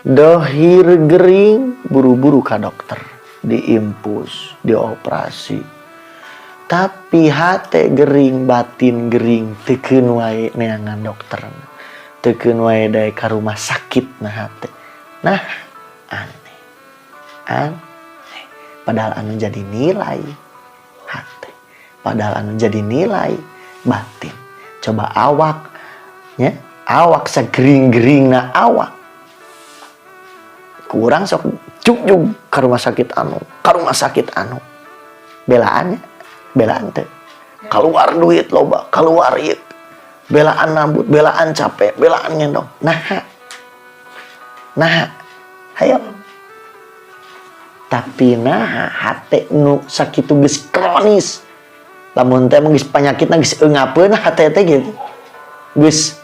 Dohir gering buru-buru ka dokter, diimpus, dioperasi. Tapi hate gering, batin gering, teu wae neangan dokter. Teu wae daek ka rumah sakit na hate. Nah, aneh. Aneh. Padahal anu jadi nilai hate. Padahal anu jadi nilai batin. Coba awak nya, awak sagering-geringna awak. Kurang sok jugjug ke rumah sakit anu, ke rumah sakit anu. Belaannya, belaan teh. Keluar duit loba, keluar ieu. Belaan nambut, belaan capek, belaan ngendong. Nah, nah, hayo. Tapi nah hate nu sakitu geus kronis. Lamun teh mah geus panyakitna geus eungapeun hate teh gitu. Geus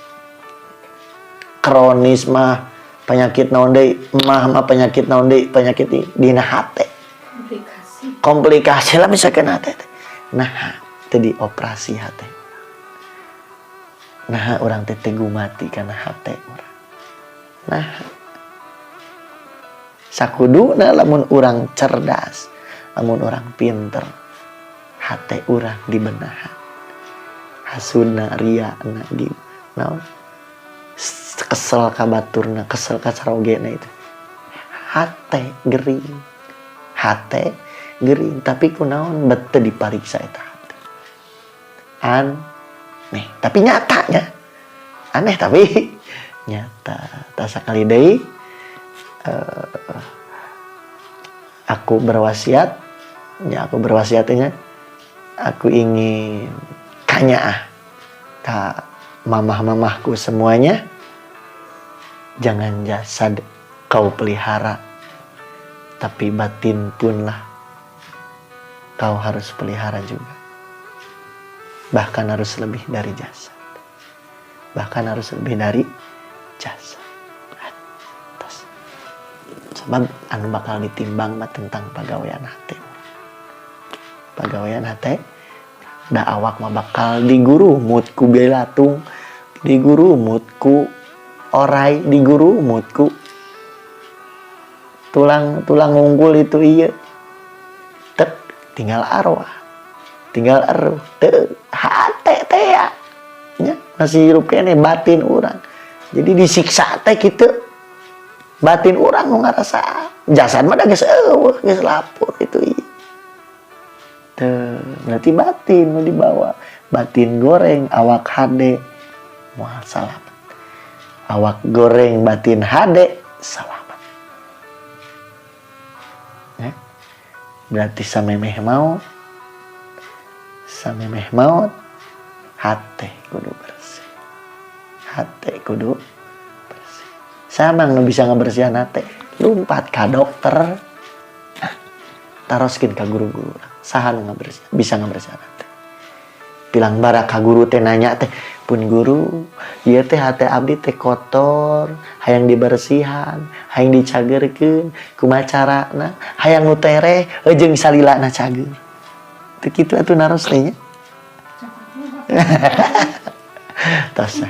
kronis mah penyakit naon deui, mah mah penyakit naon deui, penyakit dina hate. Komplikasi. Komplikasi lah misalkan hate teh. Nah, teu dioperasi hate. Nah, urang teh teu mati karena hate urang. Nah, sakuduna lamun urang cerdas, lamun urang pinter, hate urang dibenahan. Hasudna, riana, gitu. Naon? Kesel ka baturna, kesel ka carogena itu. Hate gering. Hate gering, tapi kunaon bet teu dipariksa eta hate. Aneh, tapi nyatanya. Aneh tapi nyata. Tah sakali deui aku berwasiat, ya aku berwasiatnya, aku ingin kanyaah ka mamah-mamahku semuanya, jangan jasad kau pelihara, tapi batin pun lah kau harus pelihara juga. Bahkan harus lebih dari jasad. Bahkan harus lebih dari jasad. Atas. Sebab anu bakal ditimbang mah tentang pagawean hati. Pagawean hati. Da awak mah bakal digurumut ku belatung, digurumut ku orai, digurumut ku tulang tulang unggul itu iya. Tek tinggal arwah, tinggal eruh, teu hate teh ya. Nya, masih hirup keneh batin urang. Jadi disiksa teh kitu. Batin urang nu ngarasa jasad mah da geus eueuh, geus lapur itu iya. Teu, berarti batin nu dibawa. Batin goreng, awak hade, moal salamet. Awak goreng, batin hade, salamet. Ya. Berarti samemeh maut, hate kudu bersih. Hate kudu bersih. Sama nu bisa ngebersihan hate, lumpat ka dokter. Nah, taroskeun ka guru-guru. Saha nu ngabersihan, bisa ngabersihan hate. Bilang bara ka guru teh nanya teh, pun guru, ieu teh hate abdi teh kotor, hayang dibersihan, hayang dicagerkeun, kumaha carana, hayang nu tereh jeung salilana cager. Teu kitu atuh naros teh nya. Tos.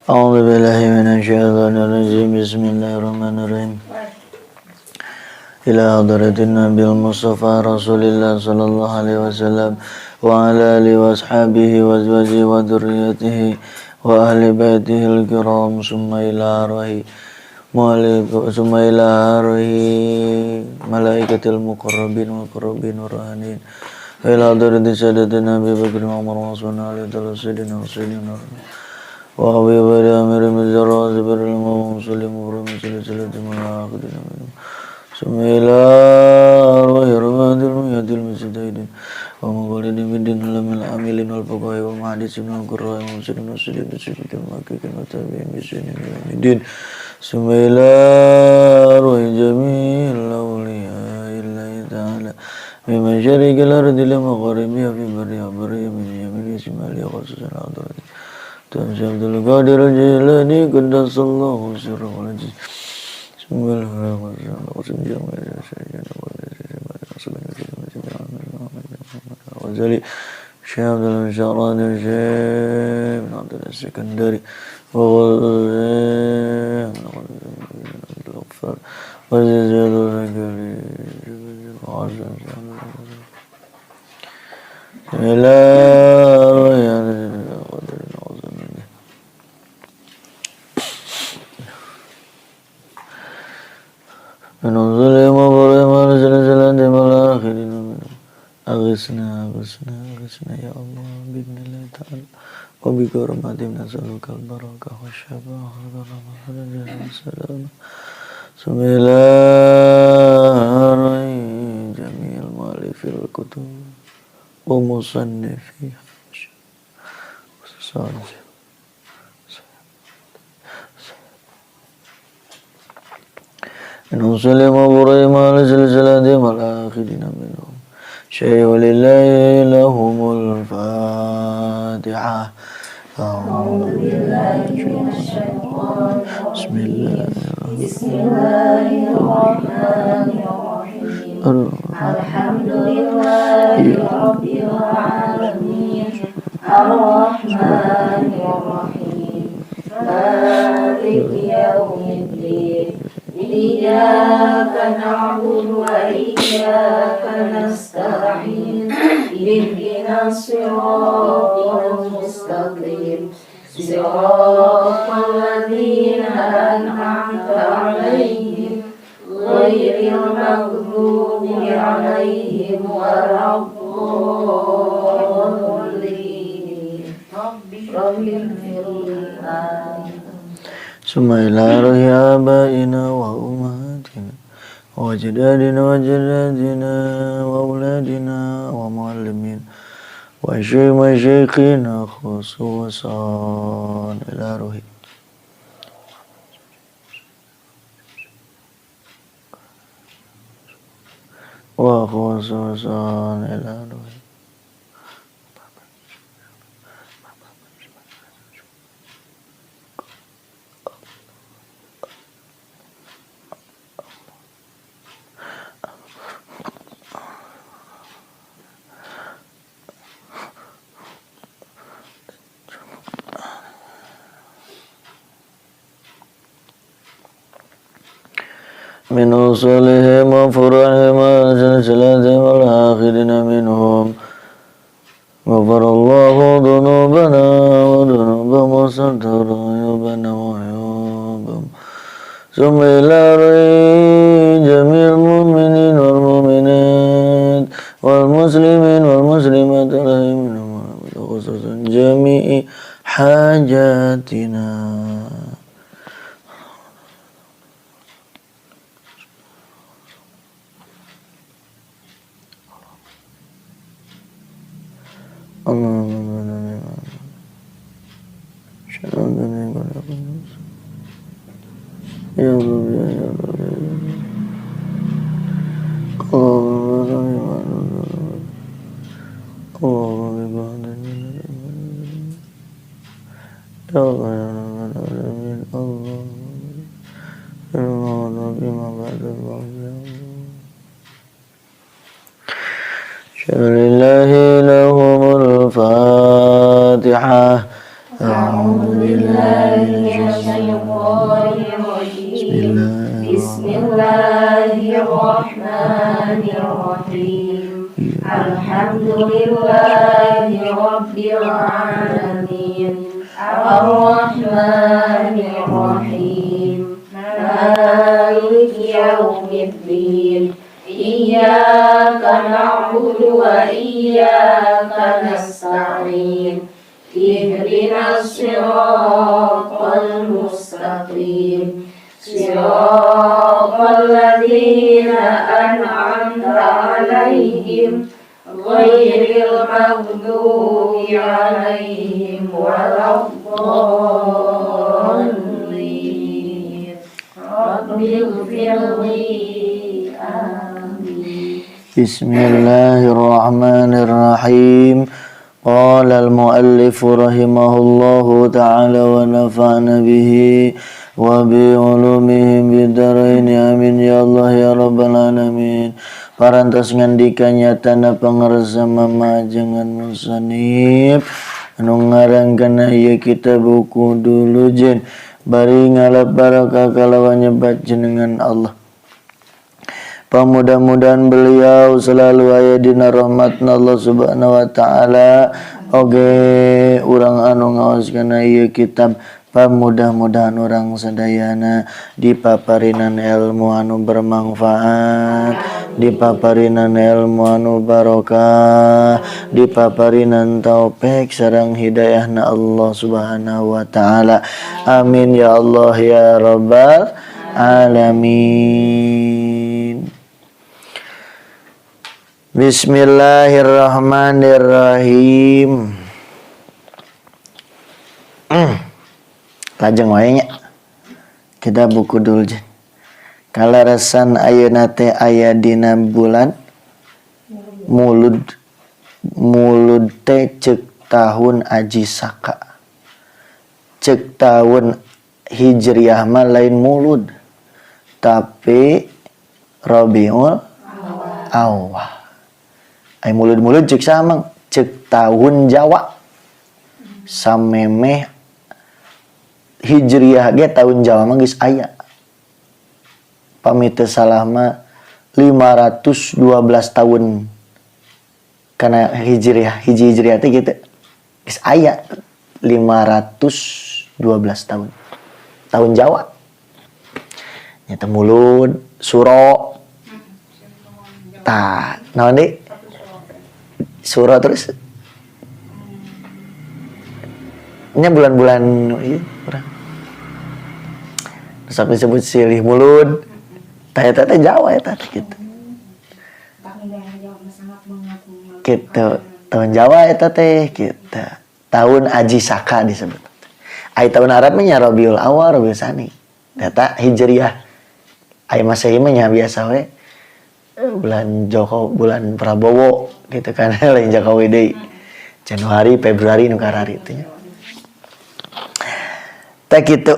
A'udzu billahi minasyaitonir rajim. Bismillahirrahmanirrahim. Ila hadratin Nabil Mustafa Rasulillah sallallahu alaihi wasallam wa ala alihi wa ashabihi wa azwajihi wa dzurriyyatihi wa ahli baitihi al-kiram, summa ila arwahi mu'alif, summa ila arwahi malaikatil muqarrabin wal qurrabin wa ruhanin wa ila hadrati sadatina Abi Bakr wa Umar wa Utsman wa Ali wa Sayyidina Husain wa Abi Bakr Amir bin Jarrah Zubair bin Muhammad sallallahu alaihi wasallam summa ila arwahi rumatil muhyatil mujtahidin wa mughalidin bidin lamil amilin wal fuqaha wal muhaddisin wal qurra wal muslimin wal muslimin wal muslimin wal muhaqqiqin wa tabi'in bi sunnah yaumiddin summa ila arwahi jamil awliya illahi ta'ala min masyariqil ardi ila magharibiha fi barriha barriha min yamini shimaliha khususan al-ardi Tuhan Abdul Qadir Jilani qaddasallahu sirrahu al-aziz. Bismillahirrahmanirrahim. الغزالي الشيخ عبد الله الشعراني الشيخ بن عبد الله السكندري أغثنا أغثنا أغثنا يا الله بإذن الله تعالى وبكرمتهم نسألك البركة والشفاعة والكرامة والسلامة. بسم الله جميع المؤلف الكتب ومصنفيها إن سلم إبراهيم على سلسلة والآخرين منهم شيء لله لهم الفاتحة. أعوذ بالله من الشيطان الرجيم. بسم الله الرحمن الرحيم. الحمد لله رب العالمين الرحمن الرحيم مالك يوم الدين إياك نعبد وإياك نستعين اهدنا الصراط المستقيم صراط الذين أنعمت عليهم غير المغضوب عليهم ولا الضالين. رب اغفر لي. ثم إلى روح آبائنا وأمهاتنا وأجدادنا وجداتنا وأولادنا ومعلمين ومشايخنا خصوصا إلى روح وخصوصا إلى روح من أصولهم وفروعهم وسلسلتهم والآخرين منهم. غفر الله ذنوبنا وذنوبهم وستر عيوبنا وعيوبهم. ثم إلى جميع المؤمنين والمؤمنات والمسلمين والمسلمات خصوصا جميع حاجاتنا. لله لهم الفاتحة. أعوذ بالله من الشيطان الرجيم. بسم الله الرحمن الرحيم. الحمد لله رب العالمين الرحمن الرحيم مالك يوم الدين إياك نعبد وإياك نستعين اهدنا الصراط المستقيم صراط الذين أنعمت عليهم غير المغضوب عليهم ولا الضالين. رب اغفر لي. آمين. بسم الله الرحمن الرحيم. قال المؤلف رحمه الله تعالى ونفعنا به وبعلومهم بالدارين آمين يا الله يا رب العالمين. Parantos ngandika nyatana pangarsa mama jangan musannif anu ngarang kana ieu kitab buku dulu jen bari ngalap barakah kalawan nyebat jenengan Allah. Pamudah-mudahan beliau selalu aya dina rahmatna Allah Subhanahu wa taala. Oge urang anu ngaos kana ieu kitab, pamudah-mudahan urang sadayana dipaparinan ilmu anu bermanfaat, dipaparinan ilmu anu barokah, dipaparinan taufik sareng hidayahna Allah Subhanahu wa taala. Amin ya Allah ya rabbal alamin. Bismillahirrahmanirrahim. Lajeng wae nya. Kita buku dulu jen. Kaleresan ayeuna teh aya dina bulan Mulud. Mulud teh ceuk tahun Aji Saka. Ceuk tahun Hijriah mah lain Mulud, tapi Rabiul Awal. Ai mulud-mulud ceuk samang ceuk tahun Jawa. Samemeh Hijriah ge tahun Jawa mah geus aya. Pami teu salah mah 512 tahun kana Hijriah, hiji Hijriah teh gitu. Geus aya 512 tahun. Tahun Jawa. Nyata Mulud, Suro. Tah, naon deui? Suro terus. Ini bulan-bulan ieu urang. Terus disebut silih mulud. Tah eta teh Jawa eta teh gitu. Gitu. Tahun Jawa eta teh gitu. Tahun Aji Saka disebut. Ai tahun Arab mah nya Rabiul Awal, Rabiul Sani. Eta Hijriah. Ai Masehi mah nya biasa we. Bulan Joko, bulan Prabowo gitu kan, lain Jokowi deui. Januari, Februari nu karari teh nya. Teh kitu.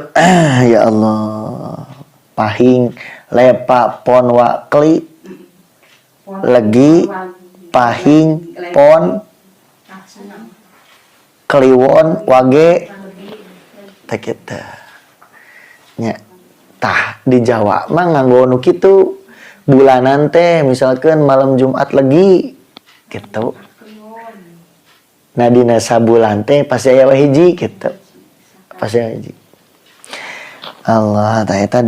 Ya Allah. Pahing lepa pon wakli legi pahing pon kliwon wage teh kitu. Nya tah di Jawa mah nganggo nu kitu bulanan teh misalkan malam Jumat legi gitu. Nah dina sabulan teh pasti aya hiji gitu. Pasti aya hiji. Allah tah eta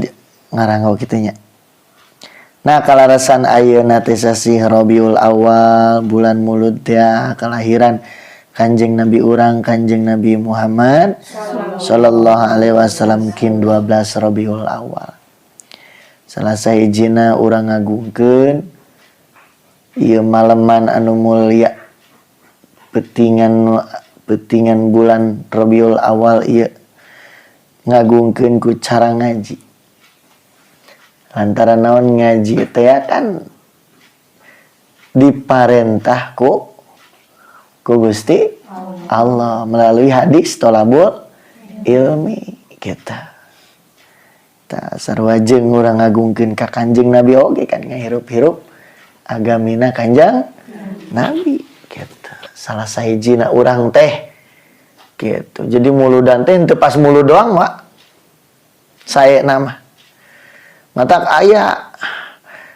ngaranggo kitu nya. Nah kalaresan ayeuna teh sasih Rabiul Awal bulan Mulud teh kelahiran Kanjeng Nabi urang Kanjeng Nabi Muhammad sallallahu alaihi wasallam kin 12 Rabiul Awal. Salah sahijina urang ngagungkeun ieu maleman anu mulia petingan petingan bulan Rabiul Awal ieu ngagungkeun ku cara ngaji. Lantaran naon ngaji teh kan diparentah ku Gusti Allah melalui hadis tolabul ilmi kita. Tah sarua jeung urang ngagungkeun ka Kanjeng Nabi oge kan ngahirup-hirup agamina Kanjeng Nabi gitu. Salah sahijina urang teh gitu. Jadi muludan teh henteu pas mulud doang, Mak. Sae nama. Matak aya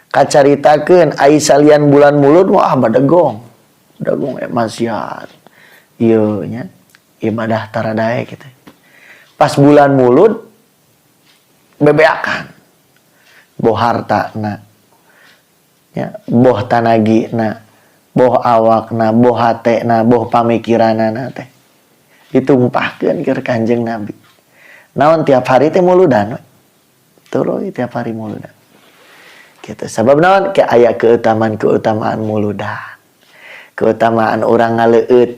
kacaritakeun ai salian bulan Mulud wah badegong. Badegong maksiat. Ieu nya ibadah taradae gitu. Pas bulan Mulud bebeakan. Boh hartana. Ya, boh tanagina, boh awakna, boh hatena, boh pamikiranana teh. Ditumpahkeun ke Kanjeng Nabi. Naon tiap hari teh muludan we. Tuluy tiap hari muludan. Gitu. Sabab naon? Ke aya keutamaan-keutamaan muludan. Keutamaan urang ngaleueut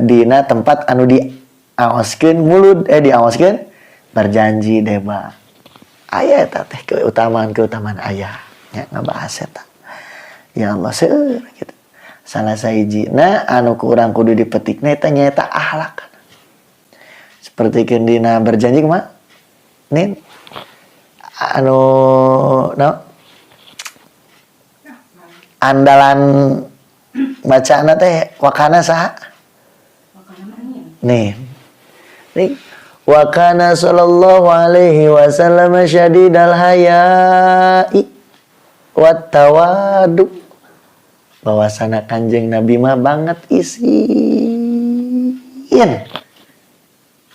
dina tempat anu diaoskeun mulud, diaoskeun berjanji deba. Aya eta teh keutamaan-keutamaan aya nya ngabahas eta. Ya Allah seueur gitu. Salah sahijina anu ku urang kudu dipetikna eta nyaeta akhlak. Seperti dina berjanji kumaha? Nin anu no Andalan bacana teh wakana saha? Nih. Nih wa kana sallallahu alaihi wasallam syadidal haya'i wat tawadu. Bahwasana Kanjeng Nabi mah banget isin.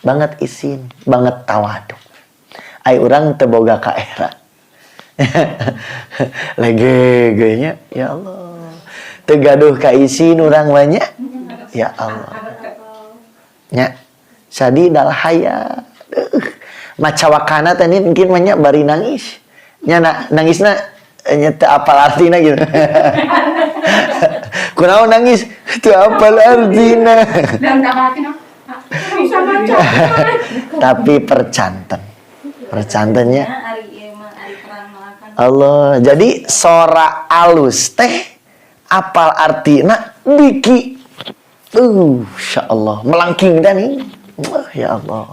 Banget isin, banget tawadu. Ai urang teu boga ka era. Lege nya ya Allah. Teu gaduh ka isin urang mah nya. Ya Allah. Nya sadidal haya. Maca wakana teh mungkin mah nya bari nangis. Nya nangisna nya teu apal artina gitu. Kunaon nangis? Teu apal artina. Tapi percanten. Percantennya Allah. Jadi sora alus teh apal artina biki. Insyaallah melangking dah nih. Ya Allah.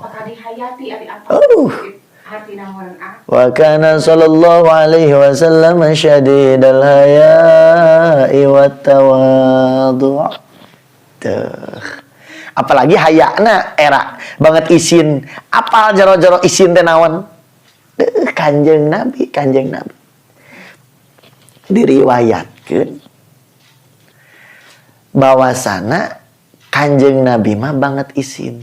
Wa kana sallallahu alaihi wasallam syadidal haya'i wat tawadhu. Tuh. Apalagi hayana era banget isin, apal jero-jero isin teh naon? Kanjeng Nabi, Kanjeng Nabi. Diriwayatkeun bahwasana Kanjeng Nabi mah banget isin.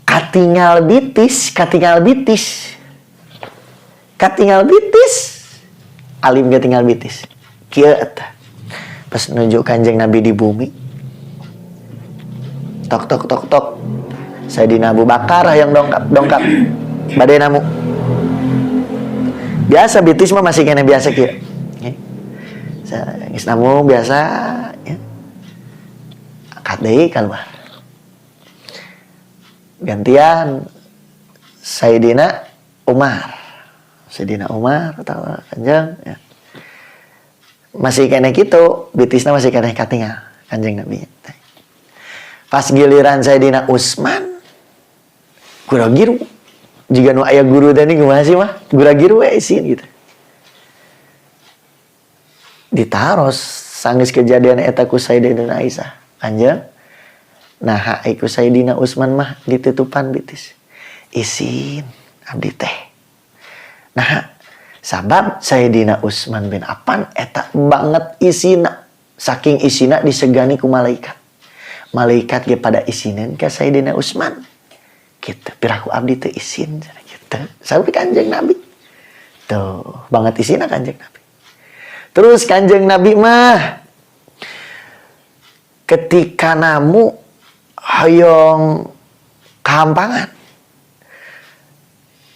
Katingal bitis, katingal bitis. Katingal bitis. Alim katingal bitis. Kieu eta. Pas nuju Kanjeng Nabi di bumi. Tok tok tok tok. Sayyidina Abu Bakar yang dongkap dongkap. Bade namu. Biasa bitis mah masih kena biasa kieu. Geus namu biasa ya. Angkat deui keluar. Gantian Sayyidina Umar. Sayyidina Umar atau Kanjeng ya. Masih kena gitu, bitisna masih kena katingal Kanjeng Nabi. Pas giliran Sayyidina Utsman gura-giru. Jika nu aya guru teh kumaha sih mah? Gura-giru we isin gitu. Ditaros sanggeus kejadian eta ku Sayyidina Aisyah. Kanjeng nah ku Sayyidina Utsman mah ditutupan bitis. Isin abdi teh. Nah, sabab Sayyidina Utsman bin Affan eta banget isina. Saking isina disegani ku malaikat. Malaikat ge pada isinen ka Sayyidina Utsman. Gitu, piraku abdi teu isin gitu. Sauri Kanjeng Nabi. Tuh, banget isina Kanjeng Nabi. Terus Kanjeng Nabi mah ketika namu hoyong kahampangan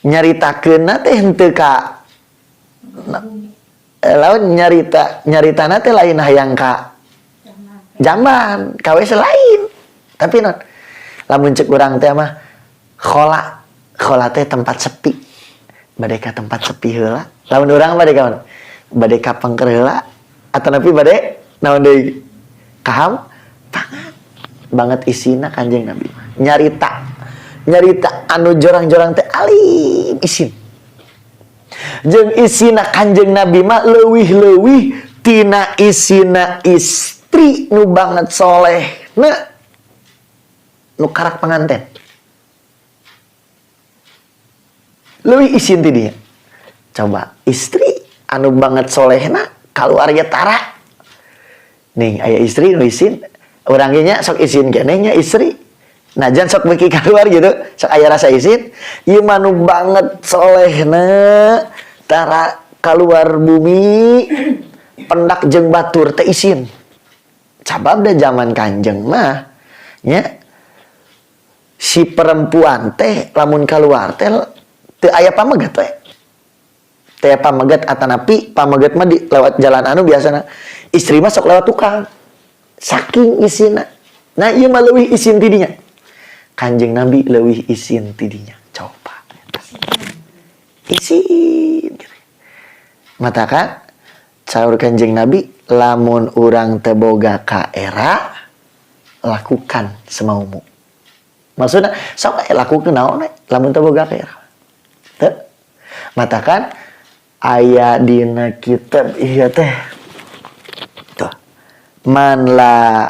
nyaritakeunna teh henteu ka lawan nyarita nyaritana teh lain hayang ka jamban ka WC lain, tapi non lamun cek urang teh mah khola khola teh tempat sepi, bade ka tempat sepi heula. Lamun urang bade ka mana? Bade ka pengker heula atau nepi bade naon deui kaham pangan. Banget isina Kanjeng Nabi nyarita nyarita anu jorang-jorang teh alim isin. Jeung isina Kanjeng Nabi mah leuwih-leuwih tina isina istri nu banget soleh na nu karak penganten. Leuwih isin ti dinya. Coba istri anu banget solehna kaluarga tara. Nih aya istri nu isin, urang ge nya sok isin keneh nya istri. Najan sok beuki keluar gitu, sok aya rasa isin, ieu mah nu banget solehna tara keluar bumi pendak jeung batur teh isin. Sabab da zaman Kanjeng mah nya si perempuan teh lamun keluar teh teu aya pamegat we. Teu aya pamegat atanapi pamegat mah di lewat jalan anu biasana. Istri mah sok lewat tukang. Saking isina. Nah ieu mah leuwih isin ti dinya. Kanjeng Nabi leuwih isin ti dinya. Coba. Isin. Matakan saur Kanjeng Nabi lamun urang teu boga ka era lakukan semaumu. Maksudna sok lakukeun naon we lamun teu boga ka era. Teu. Matakan Aya dina kitab ieu teh. Tuh. Man la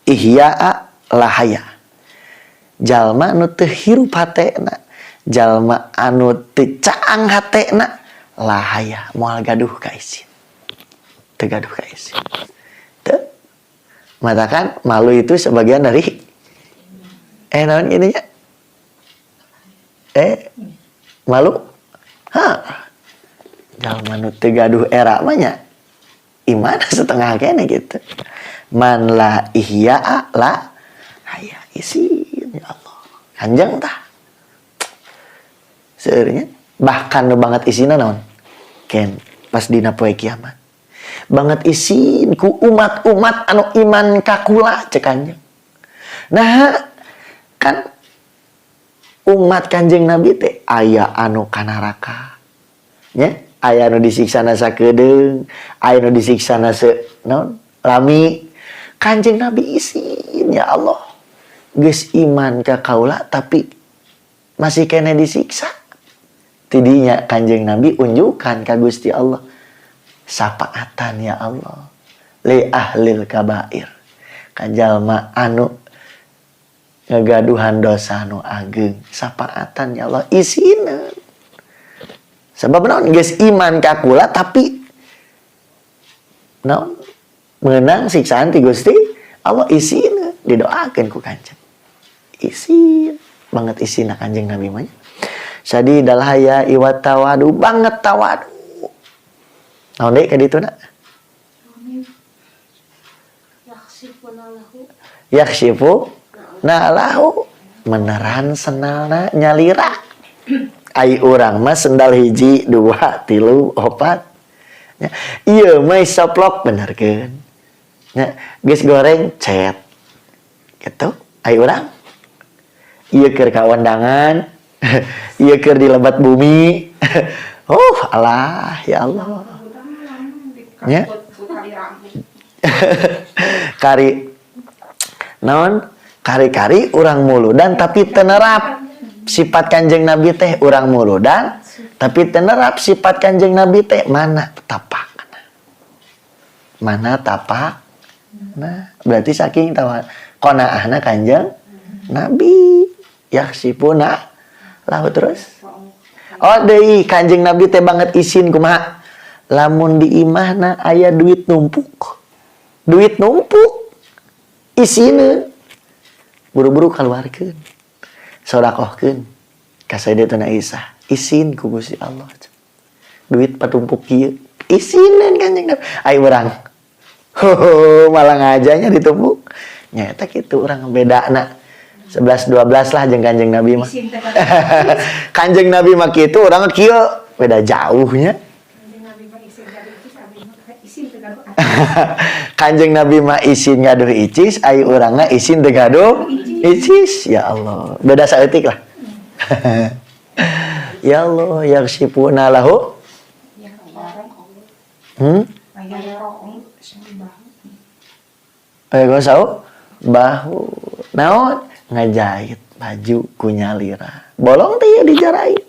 ihya'a la haya. Jalma nu teu hirup hatena, jalma anu teu caang hatena, la haya moal gaduh ka isin. Teu gaduh ka isin. Teu. Matakan malu itu sebagian dari naon ininya? Malu? Hah. Jalma nu teu gaduh era mah nya iman setengah kene gitu. Man la ihya'a la haya, isin ya Allah. Kanjeng tah. Seueurnya bahkan nu banget isina naon? Ken pas dina poe kiamat. Banget isin ku umat-umat anu iman ka kula cek Kanjeng. Nah, kan umat Kanjeng Nabi teh aya anu ka neraka. Nya, aya anu disiksana sakedeung, aya anu disiksana se naon? Lami. Kanjeng Nabi isin ya Allah. Geus iman ka kaula tapi masih kene disiksa. Tidinya Kanjeng Nabi unjukkan ka Gusti Allah. Sapaatan ya Allah li ahlil kabair. Kajalma anu ngagaduhan dosa anu ageng, sapaatan ya Allah isineun. Sebab naon geus iman ka kula tapi naon meunang siksaan ti Gusti Allah, isineun didoakeun ku Kanjeng. Isin banget isina Kanjeng Nabi mah. Sadidal haya iwat tawadu, banget tawadu. Naon deui ka dituna? Yakhsifuna lahu. Yakhsifu na'lahu, meneran sendalna nyalira. Ai urang mah sendal hiji, dua, tilu, opat. Nya, ieu mah soplok benerkeun. Nya, geus goreng cet. Gitu. Ai urang ieu keur ka undangan, ieu keur di lebat bumi. Oh, alah ya Allah. Nya. Kari naon? Kari-kari urang muludan tapi tenerap sifat Kanjeng Nabi teh, urang muludan tapi tenerap sifat Kanjeng Nabi teh, mana tapak, mana tapak. Nah, berarti saking tawa qonaahna Kanjeng Nabi yakhsifuna lahu. Terus oh deui Kanjeng Nabi teh banget isin kumaha lamun di imahna aya duit numpuk, duit numpuk isineun buru-buru keluarkeun, sodakohkeun ka Sayyidatuna Aisyah. Isin ku Gusti Allah duit patumpuk kieu, isineun Kanjeng Nabi. Ai urang hoho malah ngajanya ditumpuk. Nyata kitu urang bedana 11 12 lah jeung Kanjeng Nabi mah. Kanjeng Nabi mah kitu, urang mah kieu, beda jauhnya. Kanjeng Nabi mah isin gaduh icis, ai urangna isin teu gaduh icis. Ya Allah, beda saeutik lah. Ya Allah, yakhsifuna lahu. Ayo bahu. Naon? Ngajahit baju ku nyalira. Bolong teh dijarait.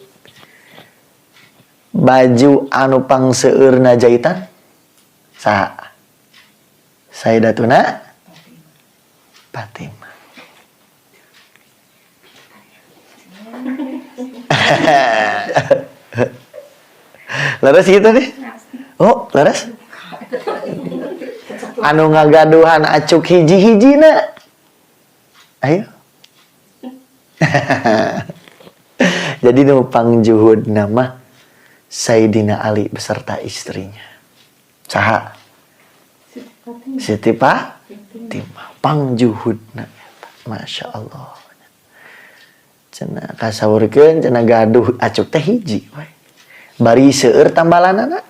Baju anu pangseueurna jahitan saha? Sayyidatuna Fatimah. Leres gitu nih? Oh, leres? Anu ngagaduhan acuk hiji-hijina. Ayo. Jadi nu pangjuhud nama Sayyidina Ali beserta istrinya. Saha? Siti Fatimah. Pangjuhudna. Masya Allah. Cenah kasaurkeun cenah gaduh acuk teh hiji we. Bari seueur tambalanana.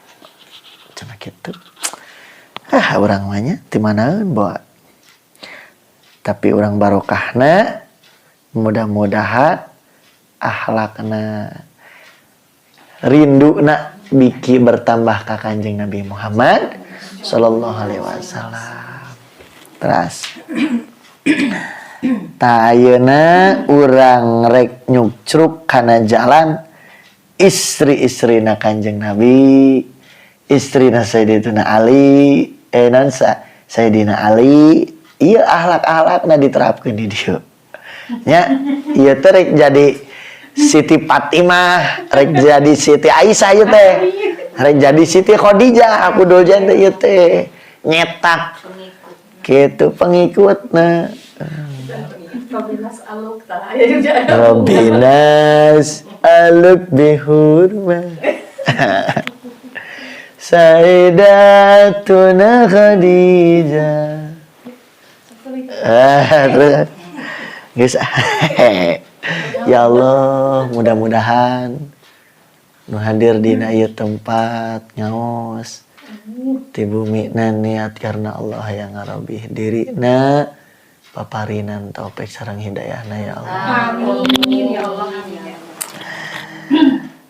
Cenah kitu. Ah, urang mah nya ti manaeun bawa. Tapi urang barokahna mudah-mudahan akhlakna rinduna biki bertambah ka Kanjeng Nabi Muhammad sallallahu alaihi wasallam. Teras. Tah ayeuna urang rek nyukcruk kana jalan Istri-istrina Kanjeng Nabi, istrina Sayyidina Ali, nansa Sayyidina Ali, iya, akhlak-akhlakna diterapkeun di dieu. Nya, ieu teh rek jadi Siti Fatimah, rek jadi Siti Aisyah ieu teh. Rek jadi Siti Khadijah aku dojan teh ieu teh. Nyetak gitu pengikutna. Robinas aluk tah aya juga. Robinas aluk bihurma Sayyidatuna Khadijah. Ah, terus guys, ya Allah, mudah-mudahan nu hadir dina ieu tempat ngaos ti bumi niat karena Allah yang ngarobih dirina, paparinan taufik sareng hidayahna, ya Allah. Amin ya Allah.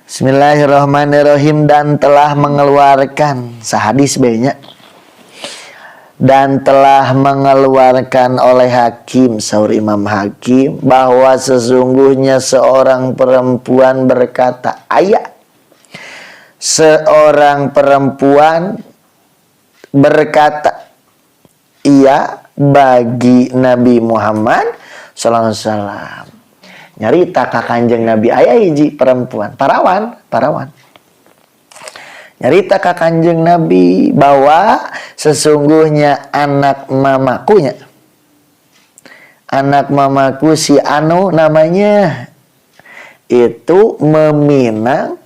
Bismillahirrahmanirrahim. Dan telah mengeluarkan sahadis banyak, dan telah mengeluarkan oleh Hakim, saur Imam Hakim, bahwa sesungguhnya seorang perempuan berkata, ayah seorang perempuan berkata iya bagi Nabi Muhammad sallallahu alaihi wasallam, nyarita ka Kanjeng Nabi, aya hiji perempuan parawan, parawan nyarita ka Kanjeng Nabi bahwa sesungguhnya anak mamakunya, anak mamaku si Anu namanya itu meminang,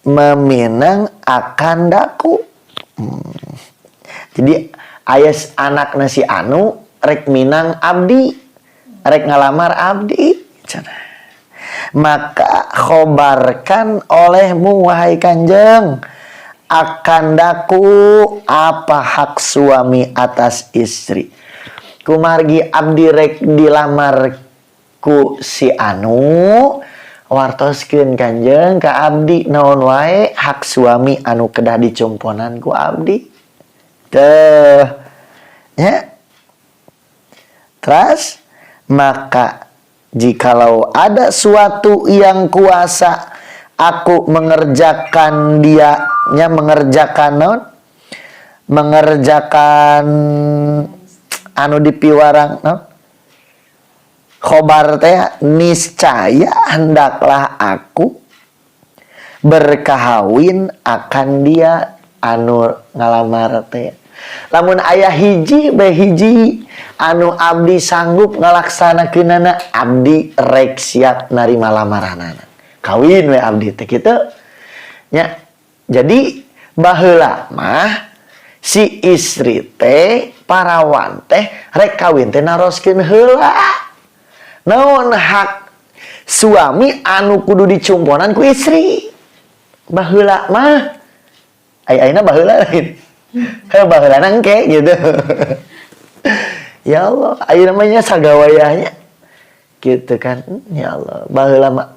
meminang akandaku. Jadi aya anak si Anu rek minang abdi, rek ngalamar abdi cenah. Maka khobarkan olehmu, wahai Kanjeng, akandaku apa hak suami atas istri, kumargi abdi rek dilamar ku si Anu, wartoskeun Kanjeng ka abdi naon wae hak suami anu kedah dicumponan ku abdi teh nya. Terus maka jikalau ada suatu yang kuasa aku mengerjakan dia nya, mengerjakan non, mengerjakan anu dipiwarang non khobar teh, niscaya hendaklah aku berkahawin akan dia anu ngalamar teh. Lamun aya hiji be hiji anu abdi sanggup ngalaksanakeunana, abdi rek siap narima lamaranana, kawin we abdi teh kitu nya. Jadi baheula mah si istri teh, parawan teh rek kawin teh naroskeun heula naon hak suami anu kudu dicumponan ku istri baheula mah. Ai ayeuna baheula lain. Heuh, baheula engke gitu. Ya Allah, ayeuna mah nya sagawayahnya gitu kan. Ya Allah, baheula mah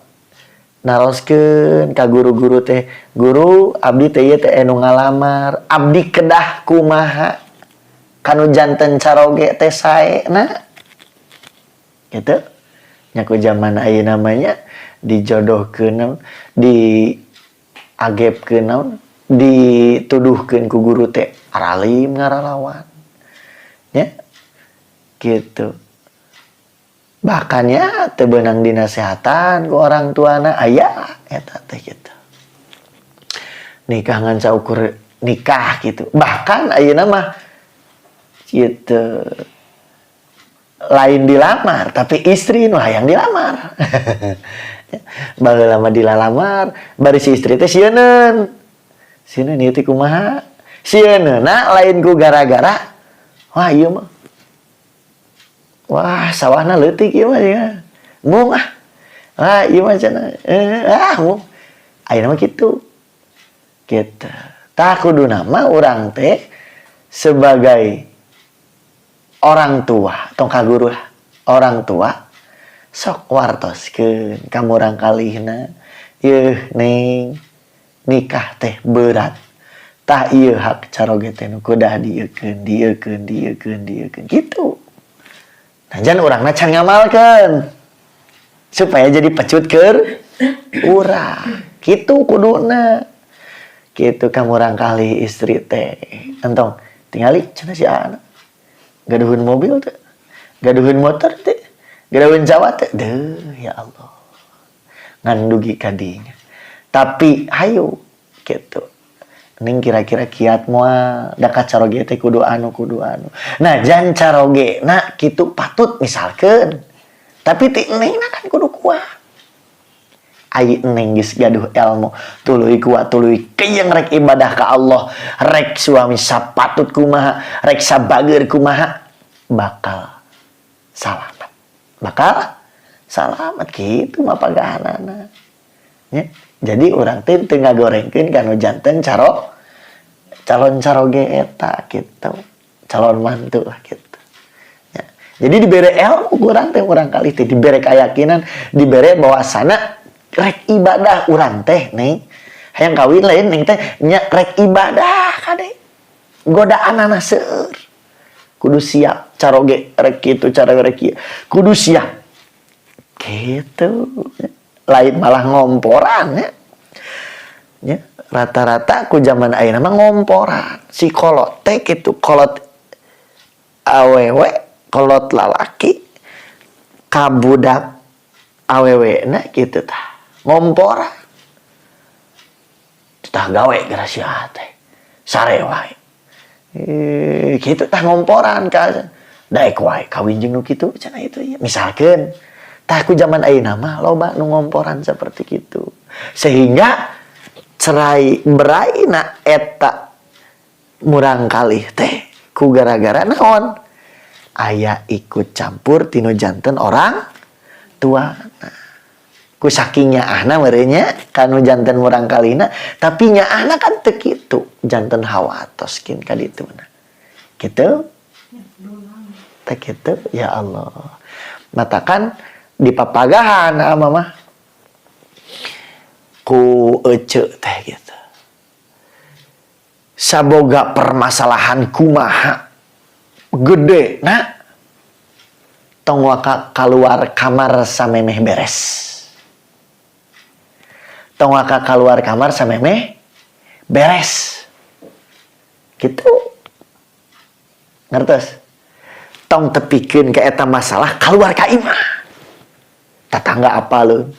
naroskeun ka guru-guru teh, "Guru, abdi teh ieu teh anu ngalamar, abdi kedah kumaha kanu janten caroge teh sae na?" Gitu. Nya ku zaman ayeuna mah nya dijodohkeun, di agepkeun naon, dituduhkeun ku guru teh aralim ngaralawan nya gitu. Bahkan ya teu beunang dinasehatan ku orang tuana aya eta teh gitu, nikah ngan saukur nikah gitu. Bahkan ayeuna mah gitu, lain dilamar, tapi istri nu hayang dilamar. Baheula mah dilalamar, bari si istri teh sieuneun, sieun ieu teh kumaha, sieunna lain ku gara-gara wah ieu mah, wah sawahna leutik ieu mah ya, mung ah, wah ieu mah cenah ah mung. Ayeuna mah kitu gitu. Tah, kuduna mah urang teh sebagai orang tua, tong ka guru lah, orang tua sok wartoskeun ka murang kalihna, "Yeuh Neng, nikah teh berat. Tah, ieu hak caroge teh nu kudah dieukeun, dieukeun, dieukeun, dieukeun," gitu. Nah, jan urangna can ngamalkeun. Supaya jadi pecut keur urang. Kitu kuduna. Kitu ka murangkalih istri teh. Entong tingali cenah si anak. Gaduhun mobil teh. Gaduhun motor teh. Gaduhun sawah teh. Deuh, ya Allah. Ngan dugi ka dinya. Tapi hayu gitu. Ning, kira-kira kiat moal da ka caroge teh kudu anu, kudu anu. Nah, jan caroge nah kitu patut misalkeun. Tapi ti nengna kan kudu kuat. Ai neng geus gaduh ilmu, tuluy kuat, tuluy keyeng rek ibadah ka Allah, rek suami sapatut kumaha, rek sabager kumaha, bakal salamat. Bakal salamat kitu mah pagahanana. Ya. Jadi urang teh teu ngagorengkeun kanu janten calon caroge eta gitu. Calon mantu lah gitu. Ya. Jadi dibere ilmu urang teh murangkalih teh, dibere keyakinan, dibere bahwasana rek ibadah urang teh, neng. Hayang kawin lain neng teh nya, rek ibadah kade. Godaan seueur. Kudu siap caroge rek kitu, caroge rek kieu. Kudu siap. Gitu. Lain malah ngomporan ya. Ya, rata-rata ku zaman ayeuna mah ngomporan. Si kolot teh kitu, kolot awewe, kolot lalaki ka budak awewe na kitu tah. Ngomporan. Tah gawe geura sia teh. Sare wae. Eh, kitu tah ngomporan ka daek wae kawin jeung nu kitu cenah itu ya. Misalkeun tah ku zaman ayeuna mah loba nu ngomporan seperti gitu. Sehingga cerai beraina eta murangkalih teh ku gara-gara naon? Aya ikut campur tinu janten orang tua. Nah, ku saking nyaahna meureun kanu janten murangkalihna, tapi nyaahna kan teu kitu, janten hawatos kin ka dituna. Gitu? Teh kitu, ya Allah. Matakan dipapagahan ama mah ku ece teh gitu. Saboga permasalahan kumaha gede nah, tong waka keluar kamar samemeh beres. Tong waka keluar kamar samemeh beres. Gitu. Ngertos? Tong tepikeun ke eta masalah keluar ka imah. Tetangga apaleun,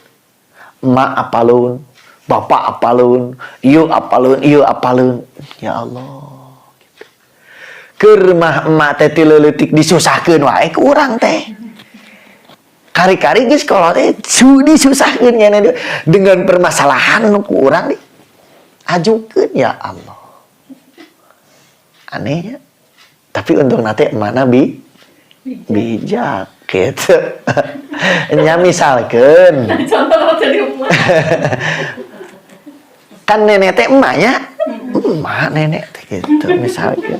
emak apaleun, bapak apaleun, ieu apaleun, ieu apaleun. Ya Allah. Gitu. Keur mah emak teh ti leutik disusahkeun wae ku urang teh. Kari-kari geus kolot teh disusahkeun nya dengan permasalahan nu ku urang diajukeun, ya Allah. Aneh ya. Tapi untung nate mana bijak gitu. Nya misalkeun Contoh jadi emak. Kan nenek teh emaknya, emak nenek teh gitu misalkan.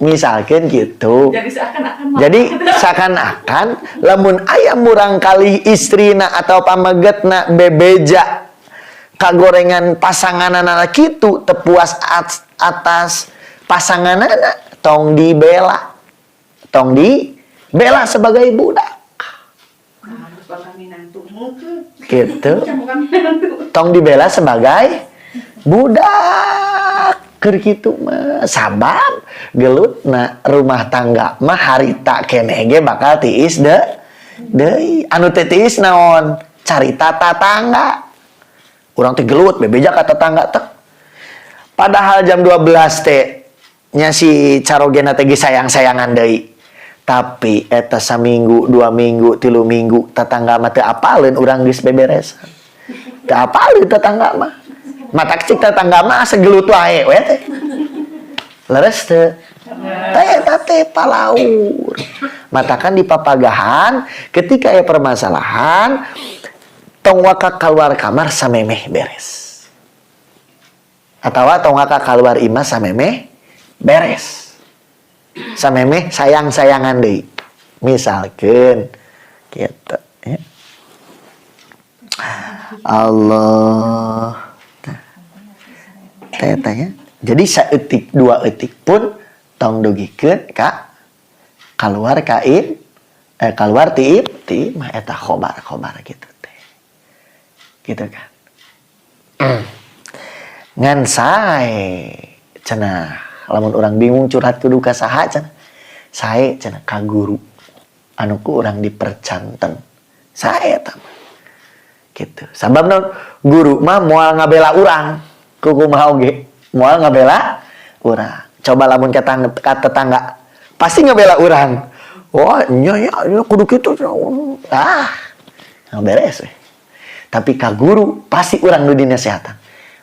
Misalkan gitu. Jadi seakan-akan Jadi seakan-akan lamun aya murangkalih istrina atau pamegetna bebeja kagorengan pasanganana kitu, teu puas atas pasanganana, tong dibela. Tong dibela sebagai budak. Harus bakal minantu. Gitu. Bukan minantu. Tong dibela sebagai budak keur kitu mah, sabab gelut na rumah tangga mah harita keneh ge bakal tiis deui. Anu teh tiis naon? Carita tatangga. Urang teh gelut bebeja ka tetangga teh, padahal jam 12 teh nya si carogena teh geus sayang-sayangan deui, tapi eta saminggu, 2 minggu, 3 minggu, tetangga mah teu apaleun urang geus beberesan. Teu apaleun tetangga mah. Matak cik tetangga mah asa gelut wae we teh. Leres teu? Teh eta teh palaur. Matakan di papagahan ketika aya permasalahan, tong waka keluar kamar samemeh beres. Atawa tong waka keluar imah samemeh beres. Samemeh sayang-sayangan deui. Misalkeun gitu ya. Allah. Teh tanya. Jadi saeutik dua eutik pun tong dugikeun ka keluar ka Keluar ti ti mah eta khobar-khobar gitu teh. Gitu kan. Ngan sae cenah lamun urang bingung curhat kudu ka saha cenah. Sae cenah ka guru anu ku urang dipercanten. Sae eta mah. Gitu. Sabab naon? Guru mah moal ngabela urang. Kumaha oge moal ngabela urang. Coba lamun ka tetangga pasti ngabela urang. Wah, nya ya, ya kudu kitu. Ah, beres we. Tapi ka guru pasti urang nu dinasehatan.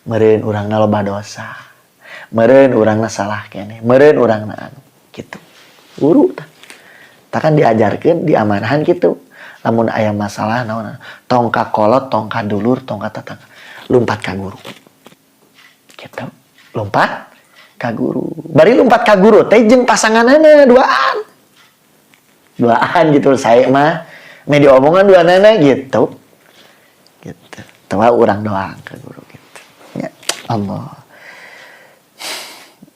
Meureun urangna loba dosa. Meureun urangna salah keneh. Meureun urangna anu gitu. Guru tah. Tah kan diajarkeun, diamanahan gitu. Lamun aya masalah naon, tong ka kolot, tong ka dulur, tong ka tetangga, lumpat ka guru. Gitu. Lompat ka guru. Bari lumpat ka guru teh jeung pasanganana duaan. Duaan gitu saya mah media omongan dua nana gitu. Gitu. Tawa urang doang ke guru gitu. Ya Allah.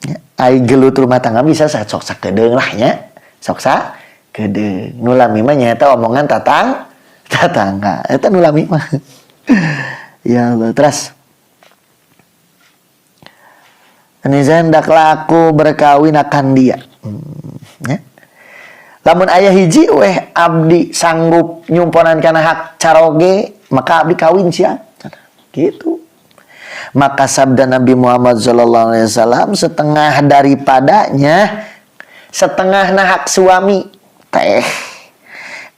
Ya, ai gelut rumah tangga bisa saya sok sakedeung lah nya. Sok sakedeung. Nu lami mah nyaeta omongan tatangga. Eta nu lami mah. Ya Allah, terus Niscaya hendaklah aku berkawin akan dia. Ya. Lamun aya hiji weh abdi sanggup nyumponan kana hak caroge, maka abdi kawin sia. Gitu. Maka sabda Nabi Muhammad sallallahu alaihi wasallam, setengah daripadanya, setengah hak suami teh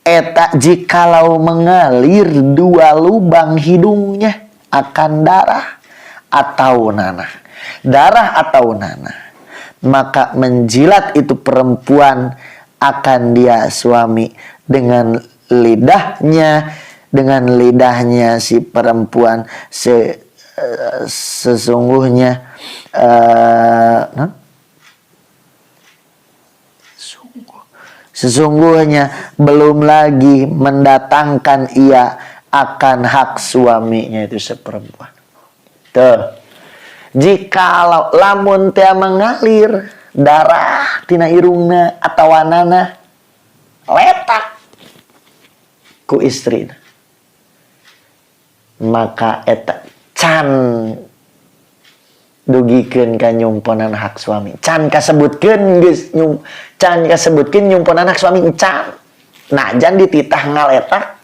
eta jikalau mengalir dua lubang hidungnya akan darah atau nanah. Darah atau nanah, maka menjilat itu perempuan akan dia suami dengan lidahnya, dengan lidahnya si perempuan sesungguhnya sesungguhnya belum lagi mendatangkan ia akan hak suaminya itu seperempuan. Tuh. Jikalau lamun teh mengalir darah tina irungna atawa nanah letak ku istrina, maka eta can dugikeun ka nyumponan hak suami, can kasebutkeun geus can kasebutkeun nyumponan hak suami can. Najan dititah ngaletak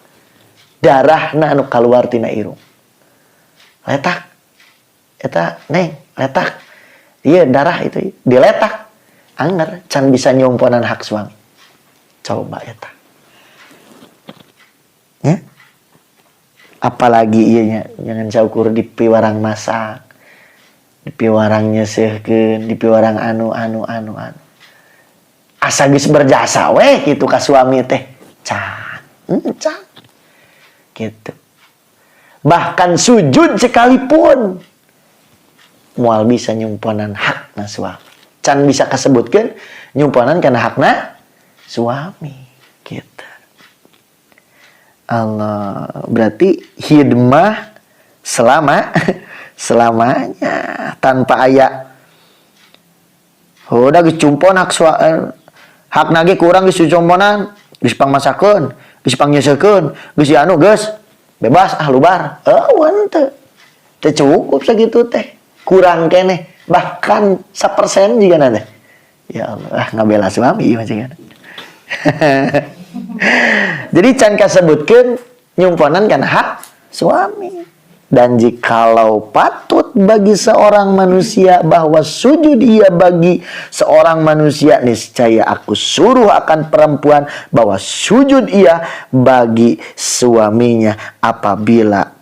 darahna anu kaluar tina irung letak eta neng letak iya darah itu diletak anger can bisa nyumponan hak suami. Coba eta ya, apalagi iya nya jangan saukur di piwarang masak, di piwarang nyesehkeun, di piwarang anu anu anu anu asa geus berjasa weh kitu ka suami teh can, can gitu. Bahkan sujud sekalipun moal bisa nyumponan hakna suami, can bisa kasebutkeun nyumponan kana hakna suami gitu. Allah, berarti hidmah selama selamanya tanpa aya udah geus cumpon hak hak nage kurang geus cumponan, geus pangmasakeun, geus pangnyeuseukeun, geus anu geus bebas ah lubar. Eueun teu. Teu cukup sakitu teh. Kurang keneh, bahkan 1% juga nanti. Ya Allah, ah ngabela suami macam kan. Jadi can kasebutkeun nyumponan kana hak suami. Dan jikalau patut bagi seorang manusia bahwa sujud ia bagi seorang manusia, niscaya aku suruh akan perempuan bahwa sujud ia bagi suaminya apabila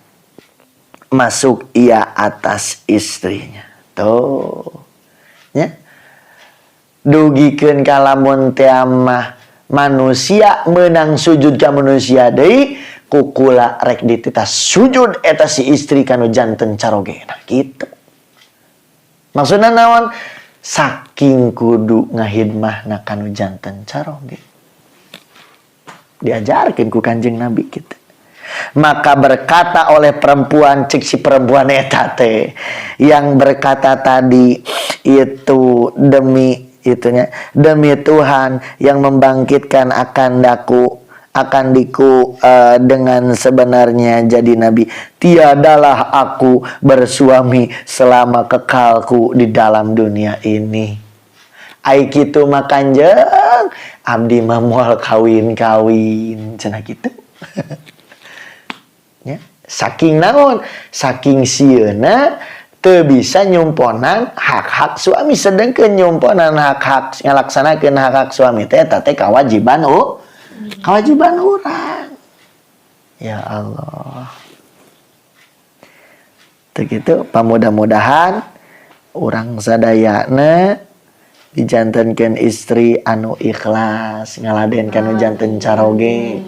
masuk ia atas istrinya. Tuh. Ya. Dugikeun kalamun teh mah manusia menang sujud ka manusia deui, kukula rek dititah sujud eta si istri kanu janten caroge. Nah gitu. Maksudna naon? Saking kudu ngahidmahna kanu janten caroge. Diajarkeun ku Kanjeng Nabi kita. Maka berkata oleh perempuan, cek si perempuan eta teh yang berkata tadi itu demi itunya, demi Tuhan yang membangkitkan akan daku akan diku dengan sebenarnya jadi nabi. Tiadalah aku bersuami selama kekalku di dalam dunia ini. Ai kitu mah Kanjeng, abdi mah moal kawin-kawin cenah kitu. Ya, saking naon? Saking sieuna teu bisa nyumponan hak-hak suami, sedangkan nyumponan hak-hak, ngalaksanakeun hak-hak suami teh eta teh kewajiban, oh, kewajiban urang. Ya Allah. Teu kitu, pamudah-mudahan urang sadayana dijantenkeun istri anu ikhlas ngaladen kanu janten caroge,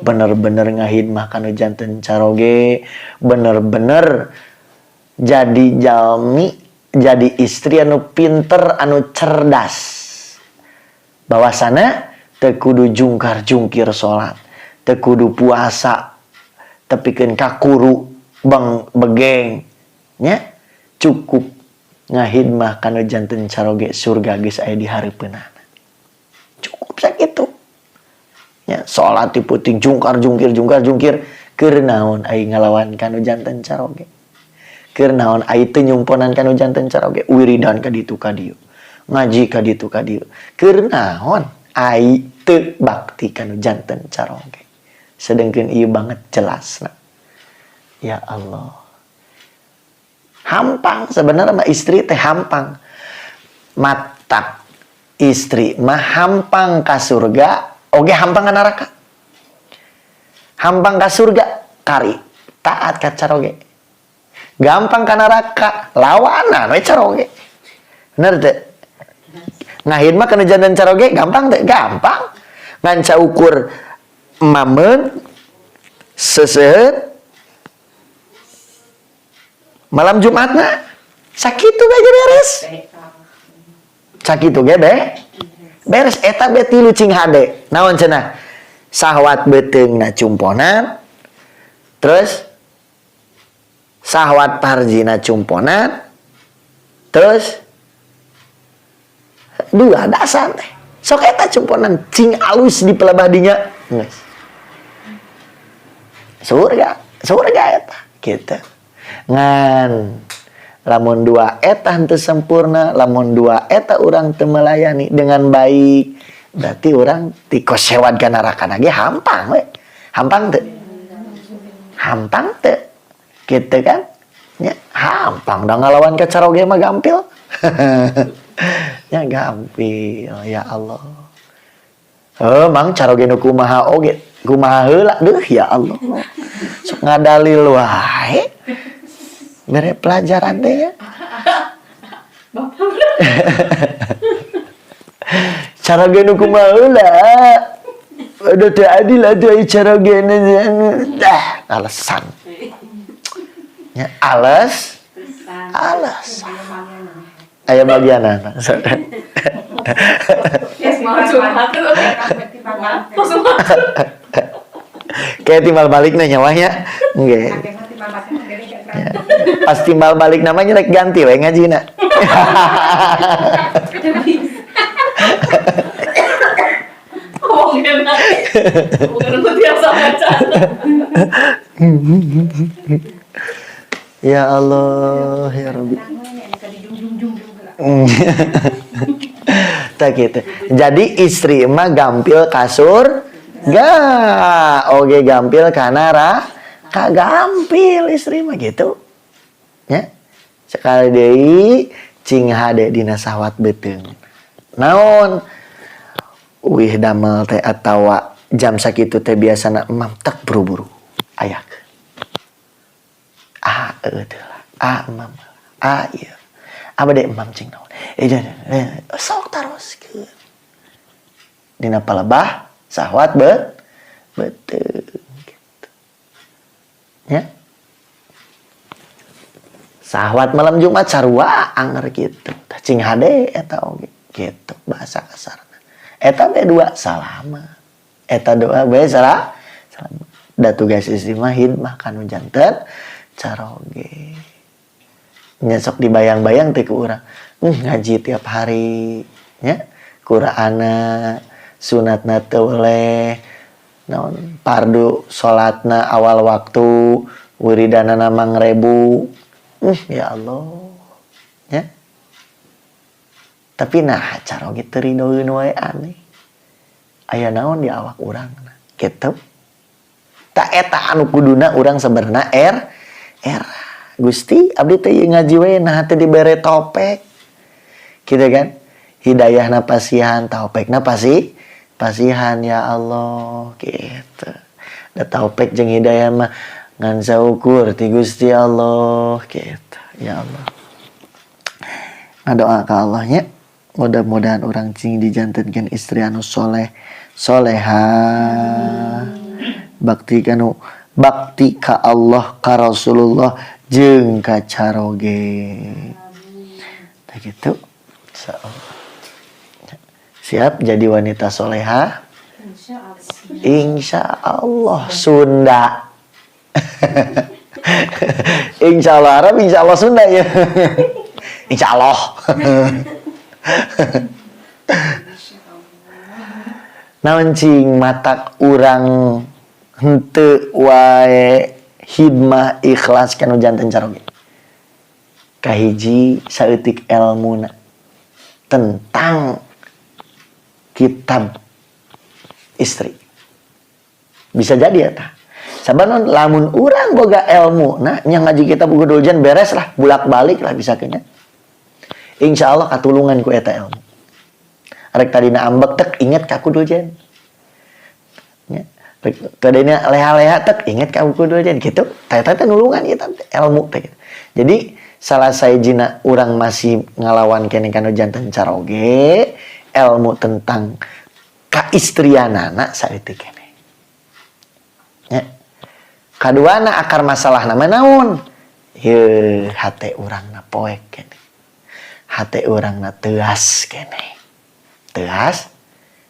bener-bener ngahidmah kanu janten caroge, bener-bener jadi jalmi, jadi istri anu pinter, anu cerdas, bahwasana teu kudu jungkar-jungkir salat, teu kudu puasa tepikeun ka kuru bang begeng nya, cukup ngahidmah kanu janten caroge, surga geus aya di hareupeunana, cukup sakitu nya. Salat ti peuting jungkar jungkir jungkar jungkir, keur naon ai ngalawan kanu janten caroge? Keur naon ai teu nyumponan kanu janten caroge? Wiridan ka ditu ka dieu, ngaji ka ditu ka dieu, keur naon ai teu bakti kanu janten caroge? Sedangkan ieu banget jelasna. Ya Allah, hampang sebenarnya mah istri teh, hampang matak istri mah hampang ka surga oge hampang ka neraka. Hampang ka surga kari taat ka caroge, gampang ka neraka lawanan we caroge. Bener teu? Ngahidmah kana janten caroge gampang teu? Gampang. Ngan saukur mamen seseuheun malam Jumatna, sakitu we ge beres, sakitu ge beres. Eta be tilu cing hade. Naon cenah? Sahwat beuteungna cumponan, terus sahwat parjina cumponan, terus dua dasar teh sok eta cumponan cing alus di pelebah dinya, geus surga, surga eta gitu. Ngan lamun dua eta henteu sempurna, lamun dua eta urang teu melayani dengan baik, berarti urang tikosewad ka neraka ge hampang we. Hampang teu? Hampang teu? Gitu kan ya, hampang da ngalawan ka caroge mah gampil ya, gampil. Ya Allah. Heuh, mang, caroge nu kumaha oge, kumaha heula deuh. Ya Allah, sok ngadalil wae, bere pelajaran teh ya. Bapak. Caroge nu kumaha heula? Aduh, teu adil atuh ai caroge. Dah, alasan ya, alasan aya bagianana. Mau curhat tuh. Langsung. Kayak timbal balik nih nyawanya nggih. Ya. Pas timbal balik namanya rek ganti we ngajina. Ngomongin bukan untuk biasa baca. Ya Allah, ya Rabbi. Tak gitu. Jadi istri mah gampil kasur ga oge gampil kana ka gampil istri mah gitu. Ya. Sekali deui cing hade dina sahwat beuteung. Naon? Uih damel teh atawa jam sakitu teh biasana emam tak buru-buru ayakeun. Ah, eueuh teh lah. Ah, emam. Ah, ieu. Apa deh emam cing naon? Eh, sok taroskeun. Dina palebah sahwat beuteung gitu. Ya. Sahwat malam Jumat sarua anger gitu. Tah cing hade eta oge gitu bahasa kasarna. Eta be dua salama. Eta doa be salah salama. Da tugas istri mah hidmah kanu janten caroge. Nya sok dibayang-bayang teh ku urang. Ngaji tiap hari nya. Qur'ana sunatna teu weleh. Naon pardu salatna awal waktu, wiridanana mangrebu. Ya Allah. Ya. Tapi nah caroge teu ridoeun wae aneh. Aya naon di awak urang gitu. Tak eta anu kuduna urang sebenarna era Gusti abdi teh ngaji we nah teh dibere topek. Gitu kan? Hidayahna pasihan, taupekna pasihan ya Allah gitu. Da taupek jeung hidayah mah ngan saukur ti Gusti Allah gitu. Ya Allah. Ngadoa ka Allah nya. Mudah-mudahan urang cing dijantenkeun istri anu soleh, soleha. Bakti kanu bakti ka Allah, ka Rasulullah jeung ka caroge. Tah gitu. Insyaallah. Siap jadi wanita soleha? Insya Allah Sunda. Insya Allah Arab, insya Allah Sunda ya. Insya Allah. Naon cing matak urang henteu wae hidmah ikhlas kanu janten caroge. Kahiji saeutik elmuna tentang kitab istri. Bisa jadi ya tah. Sabanon lamun urang boga ilmu nah nya ngaji kitab Qudul Jan beres lah, bulak-balik lah bisa kena. Insya Allah katulungan ku eta ilmu. Rek tadina ambek tek inget ka Qudul Jan. Nya, rek tadina leha-leha tek inget ka Qudul Jan gitu. Tah eta teh nulungan ieu teh ilmu teh. Jadi salah sajina urang masih ngalawan keneh kanu janten caroge ilmu tentang kaistrianana saeutik keneh. Nya. Kaduana akar masalah nama naon? Ye hate urangna poek keneh. Hate urangna teuas keneh. Teuas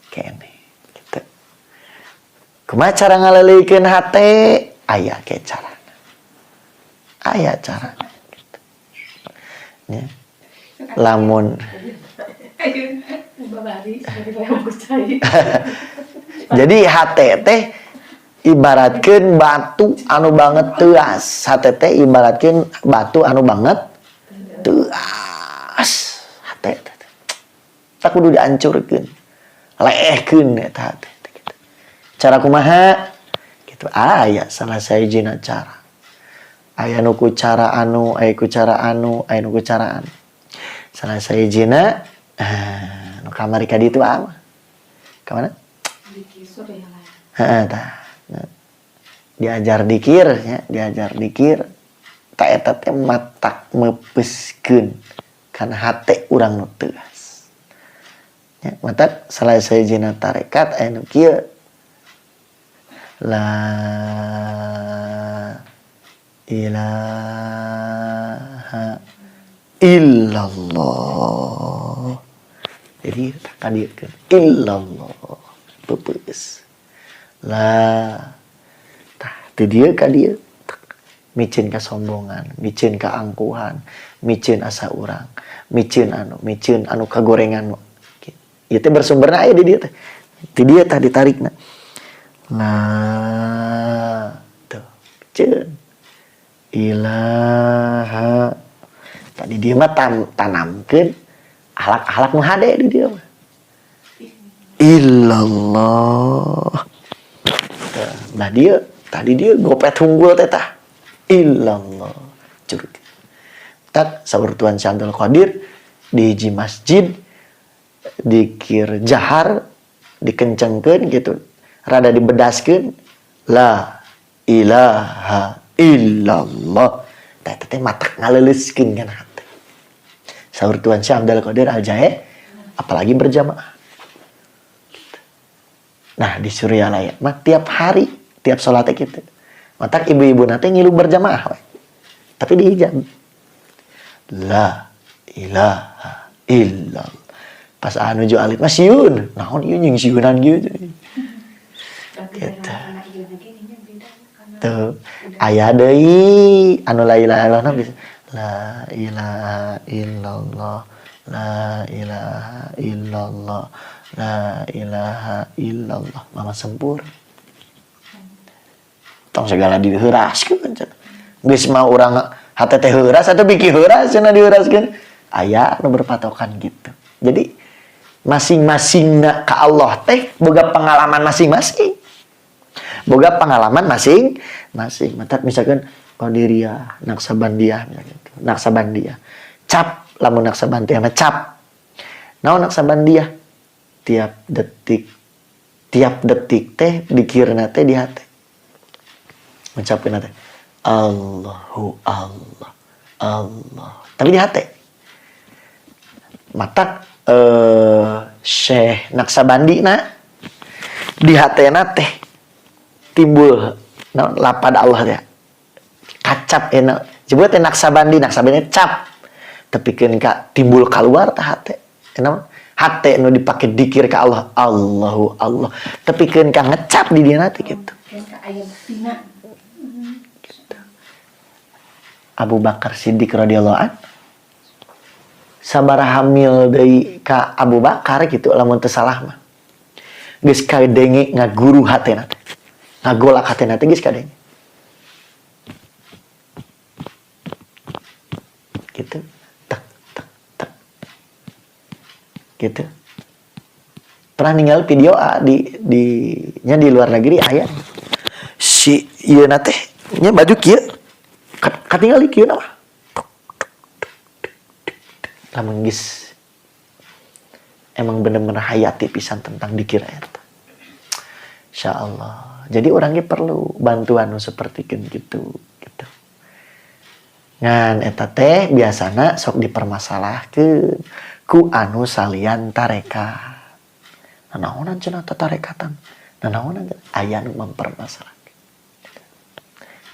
keneh gitu. Kumaha cara ngaleuleuykeun hate? Aya ke carana. Aya carana gitu. Nya. Lamun jadi hate teh ibaratkeun batu anu banget teuas. Hate teh ibaratkeun batu anu banget teuas. Hate teh tak kudu dihancurkeun. Leehkeun eta hate teh gitu. Cara kumaha? Gitu aya salah sahijina cara. Aya nu ku cara anu, aya ku cara anu, aya nu ku cara anu. Salah sahijina nu kamari ka ditu ama. Ka mana? Heeh tah. Diajar dikir nya, diajar dikir. Ta eta teh matak meupeskeun kana hate urang nu teuas. Nya, matak salah sahijina tarekat aya nu kieu. La ilaha illallah. Jadi tak kadiekeun illallah. Peupeus. La tah teu dieu ka dieu. Miceun kasombongan, miceun kaangkuhan, miceun asa urang, miceun anu kagorengan. Ieu teh bersumberna aya di dieu teh. Di dieu tah ditarikna. La tuh miceun. Ilaha. Tadi dia mah tanamkeun akhlak-akhlak nu hade di dia mah. Illallah. Nah dia tadi dia gopet unggul teh tah. Illallah. Curug. Tak saur Tuan Syekh Abdul Qadir di hiji masjid dikir jahar dikencengkeun gitu. Rada dibedaskeun la ilaha illallah. Tah eta teh matak ngaleuleuskeun kana hate. Saur Tuan Syekh Abdul Qadir Al-Jahe apalagi berjamaah. Gitu. Nah di Suryalaya mah tiap hari, tiap sholatnya gitu. Matak ibu-ibu nanti ngilu berjamaah we. Tapi dihijab. La ilaha illallah. Pas anu nuju alit mah sieun. Naon ieu jeung sieunan kieu. Gitu. Tuh, aya deui anu la ilaha illallah bisa la ilaha illallah, la ilaha illallah, la ilaha illallah. Mama sempur. Tong segala diheuraskeun cenah. Geus mah urang hate teh heuras atau biki heuras cenah diheuraskeun. Aya nu berpatokan gitu. Jadi masing-masing ka Allah teh boga pengalaman masing-masing. Boga pengalaman masing-masing. Matak misalkan Qadiriyah, Naqsabandiyah misalkan gitu. Naqsabandiyah. Cap lamun Naqsabandiyah mah cap. Naon Naqsabandiyah? Tiap detik teh dikirna teh di hate. Ngucapkeun teh Allahu Allah Allah. Tapi di hate. Matak Syekh Naqsabandi na di hatena teh timbul naon lapad Allah teh. Kacap enak. Sebut teh Naqsabandi, Naqsabandi cap. Tapi keun ka timbul keluar tah hate. Naon? Hate nu dipake dikir ka Allah, Allahu Allah. Tapi keun ka ngecap di dina teh gitu. Aya buktina. Gitu. Abu Bakar Siddiq radhiyallahu an sabaraha mil deui ka Abu Bakar gitu lamun teu salah mah. Geus kadenge ngaguru hatena teh. Ngagolak hatena teh geus kadenge. Gitu. Tek tek tek. Gitu. Pernah ninggal video ah, di nya di luar negeri aya. Si ieu na teh nya baju kieu. Katingali kieu na mah. Lamun geus emang bener-bener hayati pisan tentang dikir eta. Insyaallah. Jadi orangnya perlu bantuan nu seperti gitu gitu. Ngan eta teh biasana sok dipermasalahkeun ku anu salian tarekat. Nanaonan cenah tatarekatan. Nanaonan aya nu mempermasalahkeun.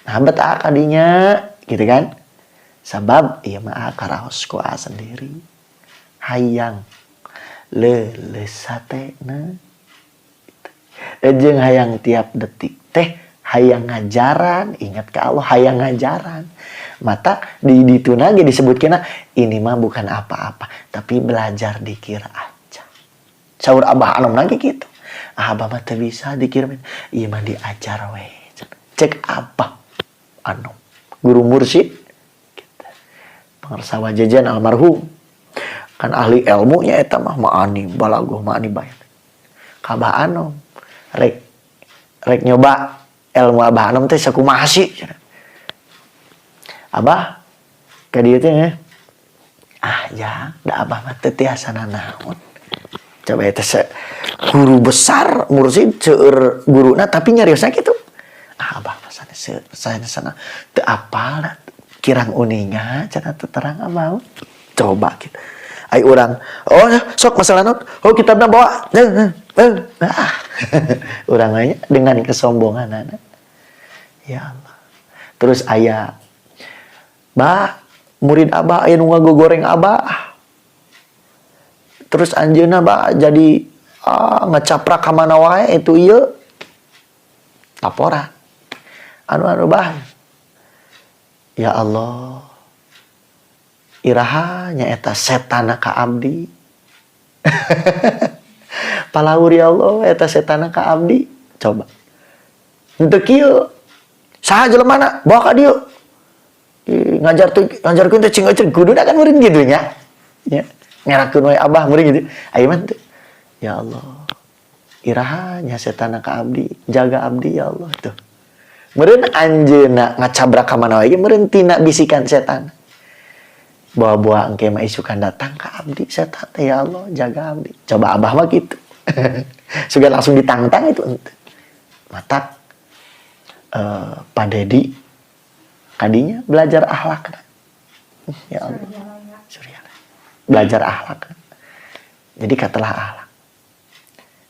Nah, bet ah kadinya gitu kan? Sabab ieu mah karaos ku aa sendiri. Hayang leuleus hatena. Jeung hayang tiap detik teh hayang ngajaran, ingat ke Allah hayang ngajaran. Mata di dituna ge disebutkeun ini mah bukan apa-apa, tapi belajar dikir aja. Saur Abah Anom lagi gitu. Ah, Abah mah teu bisa dikir, ieu mah diajar we. Cek Abah Anom, guru mursyid gitu. Pangersa Wajajan almarhum. Kan ahli ilmunya eta mah maani balagoh maani bayan. Ka Abah Anom rek rek nyoba ilmu Abah Anom teh sakumaha sih? Abah ka dieu teh ah jang da Abah mah teu tiasa nanaon. Coba eta guru besar mursyid seueur guruna tapi nyariosna kitu. Ah Abah mah sanes sanes sana teu apal kirang uninga cenah teu terang Abah. Coba gitu. Ai urang, oh sok masalah naon? Oh kitabna bawa. Ah. Urang nya dengan kesombongan anak. Ya Allah. Terus aya bah murid Abah aya nu ngagogoreng Abah. Terus anjeunna bah jadi ngecaprak ka mana wae itu ieu. Laporan. Anu-anu bah. Ya Allah. Iraha nyaeta setana ka abdi. Palaur ya Allah eta setana ka abdi. Coba. Henteu kieu. Saha jelemana? Bawa ka dieu. Ngajar tuh ngajarkeun teh cing euceun kuduna kan meureun kitu nya. Nya. Ngerakeun we Abah meureun gitu. Aya mah teu. Ya Allah. Iraha nya setana ka abdi, jaga abdi ya Allah tuh. Meureun anjeunna ngacabrak ka mana wae ge meureun tina bisikan setan. Bawa-bawa engke mah isukan datang ka abdi setan teh ya Allah jaga abdi. Coba Abah mah gitu. Sudah langsung ditantang itu ente. Matak Pak Dedi kadinya belajar akhlak. Ya Allah. Surya. Belajar akhlak. Jadi katalah akhlak.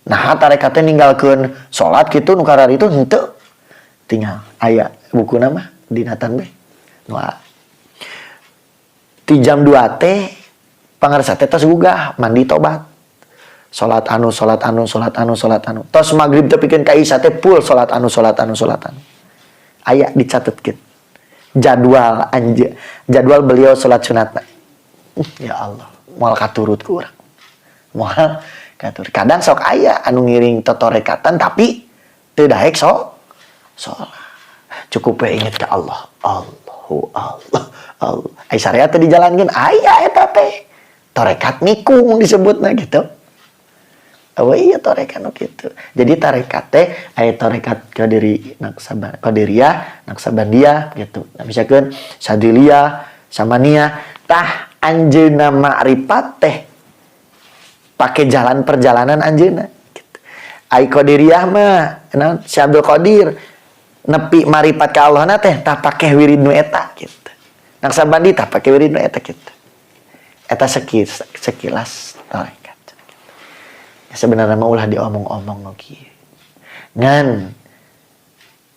Nah, tarekatnya ninggalkeun salat gitu nu karari itu henteu. Tinggal aya buku nama di Natan be. Nu ti jam 2 teh pangarsa teh tos gugah mandi tobat. Salat anu, salat anu, salat anu, salat anu. Tos magrib tepikeun ka isya teh full salat anu, salat anu, salat anu. Aya dicatetkeun. Jadwal anje, jadwal beliau salat sunatna. Ya Allah, moal katurut ku urang. Moal katurut. Kadang sok aya anu ngiring totorekatan tapi teu daek salat. Cukup we inget ka Allah. Allahu Allah Allah. Ai syariat teh dijalankeun aya eta teh. Tarekat nikung disebutna gitu. Oh iya tarekat nu kitu. Jadi tarekat teh aya tarekat Qadiri Naksaban, Qadiriyah, Naksabandia gitu. Nah, misalkan Sadiliyah, Samania, tah anjeunna ma'rifat teh pake jalan perjalanan anjeunna gitu. Ai Qadiriyah mah naon Si Abdul Qadir nepi marifat ka Allah na teh tah pake wirid nu eta gitu. Naksabandi tah pake wirid nu eta gitu. Eta sekilas tarekat. Ya, sebenarnya mah ulah diomong-omong nu kieu. Ngan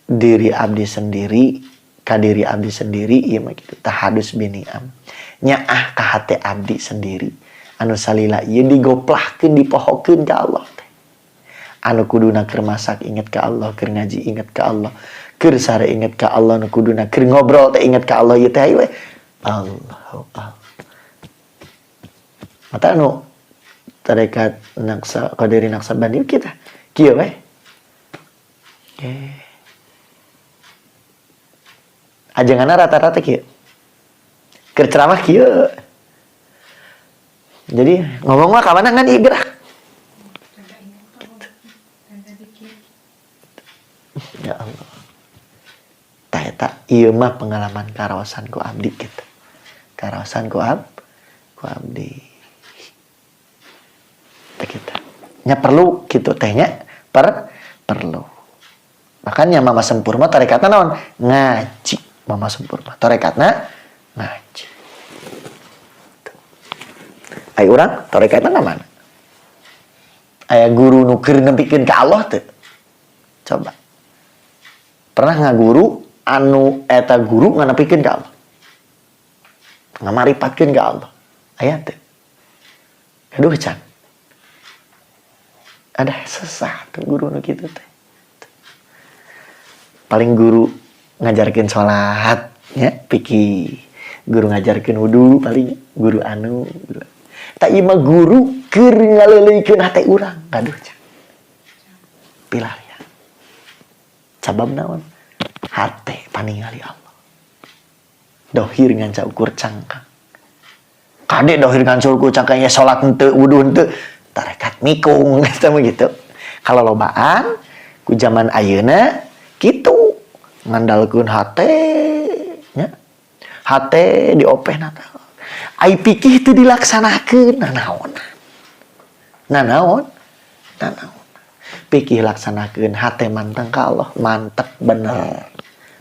diri abdi sendiri ka diri abdi sendiri ieu mah kitu tahadus biniam. Nyaah ka hate abdi sendiri anu salila ieu digoplahkeun dipohokeun ka Allah teh. Anu kuduna keur masak inget ka Allah, keur ngaji inget ka Allah, keur sare inget ka Allah, nu kuduna keur ngobrol teh inget ka Allah ieu teh ayo we. Allahu Allah. Mata anu tarekat Naksa Qadiri Naksabandi kita kieu we. Ajenganna rata-rata kieu. Keur ceramah kieu. Jadi ngomong mah ka mana ngan ieu gerak. Gitu. Ya Allah. Tah eta ieu mah pengalaman karaosan ku abdi gitu. Karaosan ku abdi. Tah kita. Nya perlu kitu teh nya perlu. Makanya Mama Sempurna tarekatna naon? Ngaji. Mama Sempurna tarekatna ngaji. Tuh. Ai urang tarekatna ka mana? Aya guru nu keur nepikeun ka Allah teu? Coba. Pernah ngaguru anu eta guru nganepikeun ka Allah? Ngamaripatkeun ka Allah. Aya teu? Aduh can. Ada sesah tuh guru nu kitu teh. Paling guru ngajarkeun salat nya pikir, guru ngajarkeun wudu paling guru anu guru. Tak ieu mah guru keur ngaleuleuykeun hate urang. Aduh can. Pilar ya. Sabab naon? Hate paningali Allah. Dohir ngan saukur cangkang. Kade dohir ngan saukur cangkang ya salat henteu, wudu henteu, tarekat mikung eta mah gitu. Kalau lobaan ku zaman ayeuna kitu ngandalkeun hate nya. Hate diopehna teh. Ai pikih teu dilaksanakeun nanaon. Nanaon? Nanaon. Pikih laksanakeun hate manteng ka Allah, mantep bener.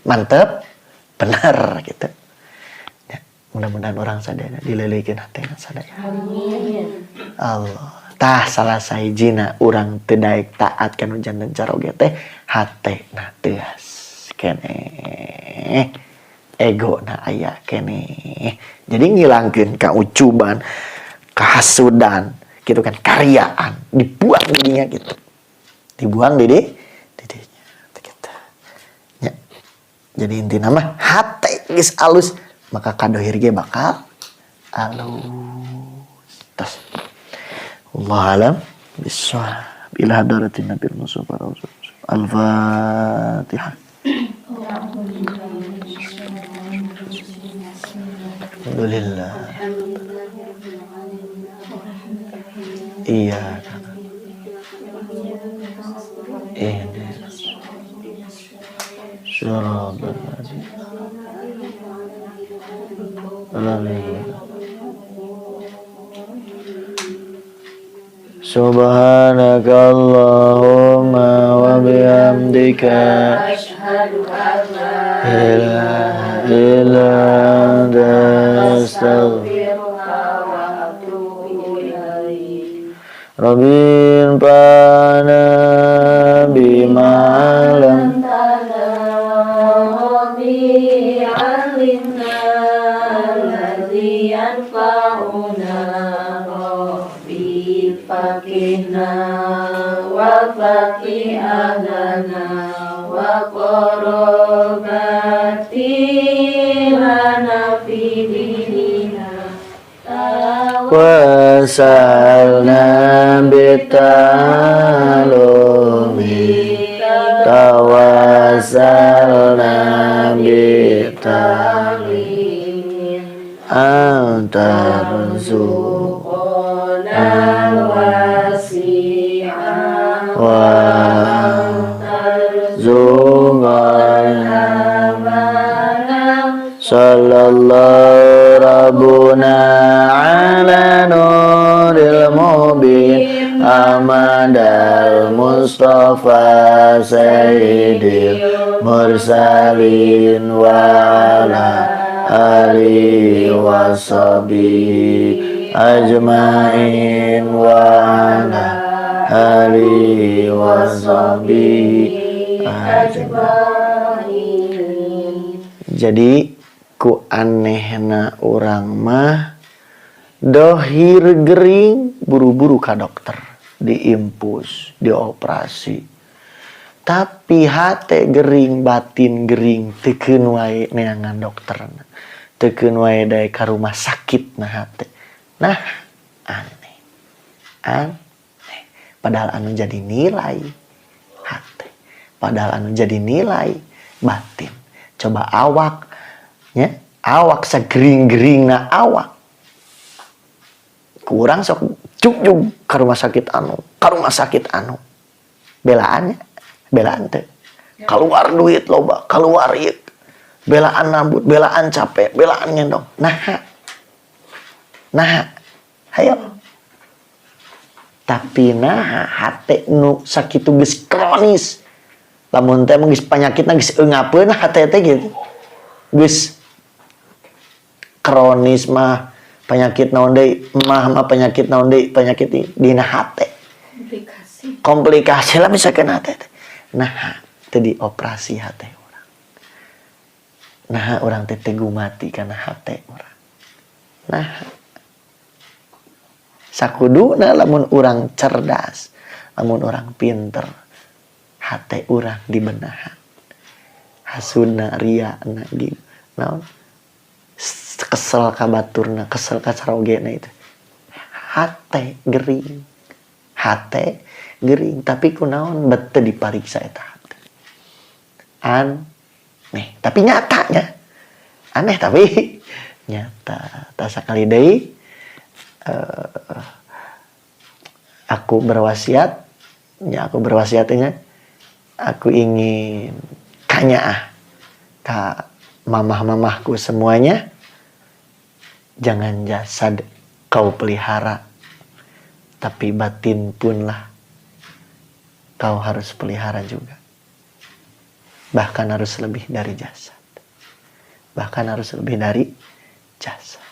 Mantep bener gitu. Ya, mudah-mudahan orang sadaya dileuleuykeun hatena sadaya. Amin. Allah. Tah salah sahijina urang teu daek taat kana janten caroge teh hatena teuas keneh. Ego na aya keneh. Jadi ngilangkeun kaucuban, kahasudan, gitu kan, karyaan dibuang didinya gitu. Dibuang didinya gitu. Ya. Jadi intina mah hate geus alus maka kadohir ge bakal alus. Tos. Allah alam bissawab. Ila hadratin Nabi Mustafa Rasul. Al-Fatihah. Alhamdulillah. Iya. Ihdinas siratal ladzina an'amta. Subhanaka Allahumma wa bihamdika asyhadu an la ilaha illa anta astaghfiruka wa atubu ilaik. Rabbi anfa'na bima 'allamtana Rabbi 'allimna alladzi yanfa'una Rabbi faqihna wa faqih ahlana wa qarabatina fi dinina wasalna bitalumi tawasalna Ta'limin An tarzuqana wasi'a wa tarzuqana amana. Sallallahu rabbuna ala nuril mubin Ahmadal Mustafa Sayyidil Mursalin wa ala alihi wa sahbihi ajmain wa ala alihi wa sahbihi ajmain. Jadi ku anehna urang mah dohir gering, buru-buru ka dokter, diimpus, dioperasi, tapi hate gering, batin gering, teu keun wae neangan dokter, teu keun wae daek ka rumah sakit. Nah, hate, nah, aneh aneh. Padahal anu jadi nilai hate, padahal anu jadi nilai batin. Coba awak nya, awak sagering-gering na awak kurang, sok jug ke rumah sakit anu, ke rumah sakit anu, belaannya, belaan teh keluar duit loba, keluar ieu, belaan nambut, belaan capek, belaan ngendong. Nah, nah, ayo, tapi nah, hate nu sakitu geus kronis, lamun teh mah geus panyakitna geus eungapeun hate teh gitu, geus kronis mah, penyakit naon deui, mah mah penyakit naon deui, penyakit dina hate. Komplikasi. Komplikasi lah misalkan hate teh. Nah, teu dioperasi hate urang? Nah, urang teh tegu mati karena hate urang. Nah, sakuduna lamun urang cerdas, lamun urang pinter, hate urang dibenahan, hasudna, riana gitu, naon, kesel ka baturna, kesel ka carogena, itu hate gering, hate gering. Tapi kunaon bet teu dipariksa eta hate? Aneh tapi nyatanya, aneh tapi nyata. Tak sakali deui, aku berwasiat ya, aku berwasiatnya, aku ingin kanyaah ka mamah-mamahku semuanya, jangan jasad kau pelihara, tapi batin pun lah kau harus pelihara juga, bahkan harus lebih dari jasad, bahkan harus lebih dari jasad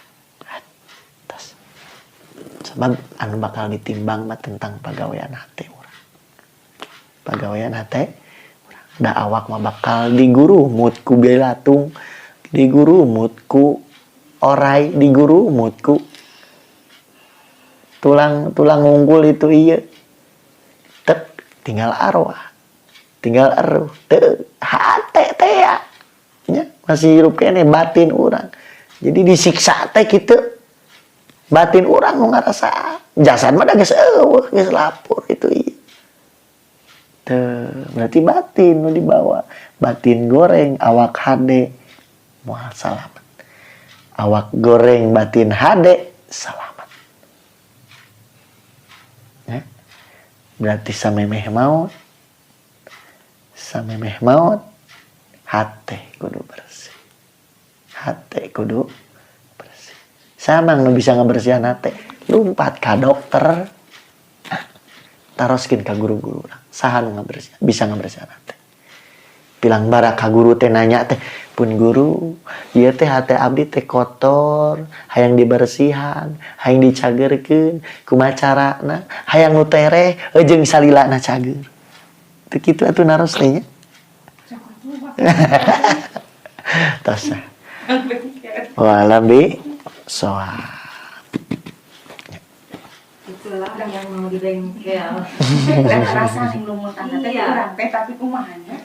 atas, sebab anu bakal ditimbang mah tentang pagawean hati urang, pagawean hati urang. Da awak mah bakal digurumut ku belatung, digurumut ku orai, digurumut ku tulang tulang unggul itu, iya tek, tinggal arwah, tinggal eruh teu hate teh ya nya, masih hirup keneh batin urang. Jadi disiksa teh kitu, batin urang nu ngarasa, jasad mah da geus euweuh, geus lapur itu, iya. Teu, berarti batin nu dibawa. Batin goreng, awak hade, moal salamet. Awak goreng, batin hade, salamet. Ya. Berarti samemeh maut, samemeh maut, hate kudu bersih. Hate kudu bersih. Sama nu bisa ngebersihan hate, lumpat ka dokter. Nah, taroskeun ka guru-guru urang. Saha nu ngabersihan, bisa ngabersihan hate? Pilang bara ka guru teh, nanya teh, "Pun guru, ieu teh hate abdi teh kotor, hayang dibersihan, hayang dicageurkeun, kumaha carana? Hayang nu tereh jeung salilana cager." Teu kitu atuh naros teh nya. Tos. Wallahu bissawab. Itulah yang mau di bengkel. Dan rasa ning lumut teh urang teh, tapi kumaha nya.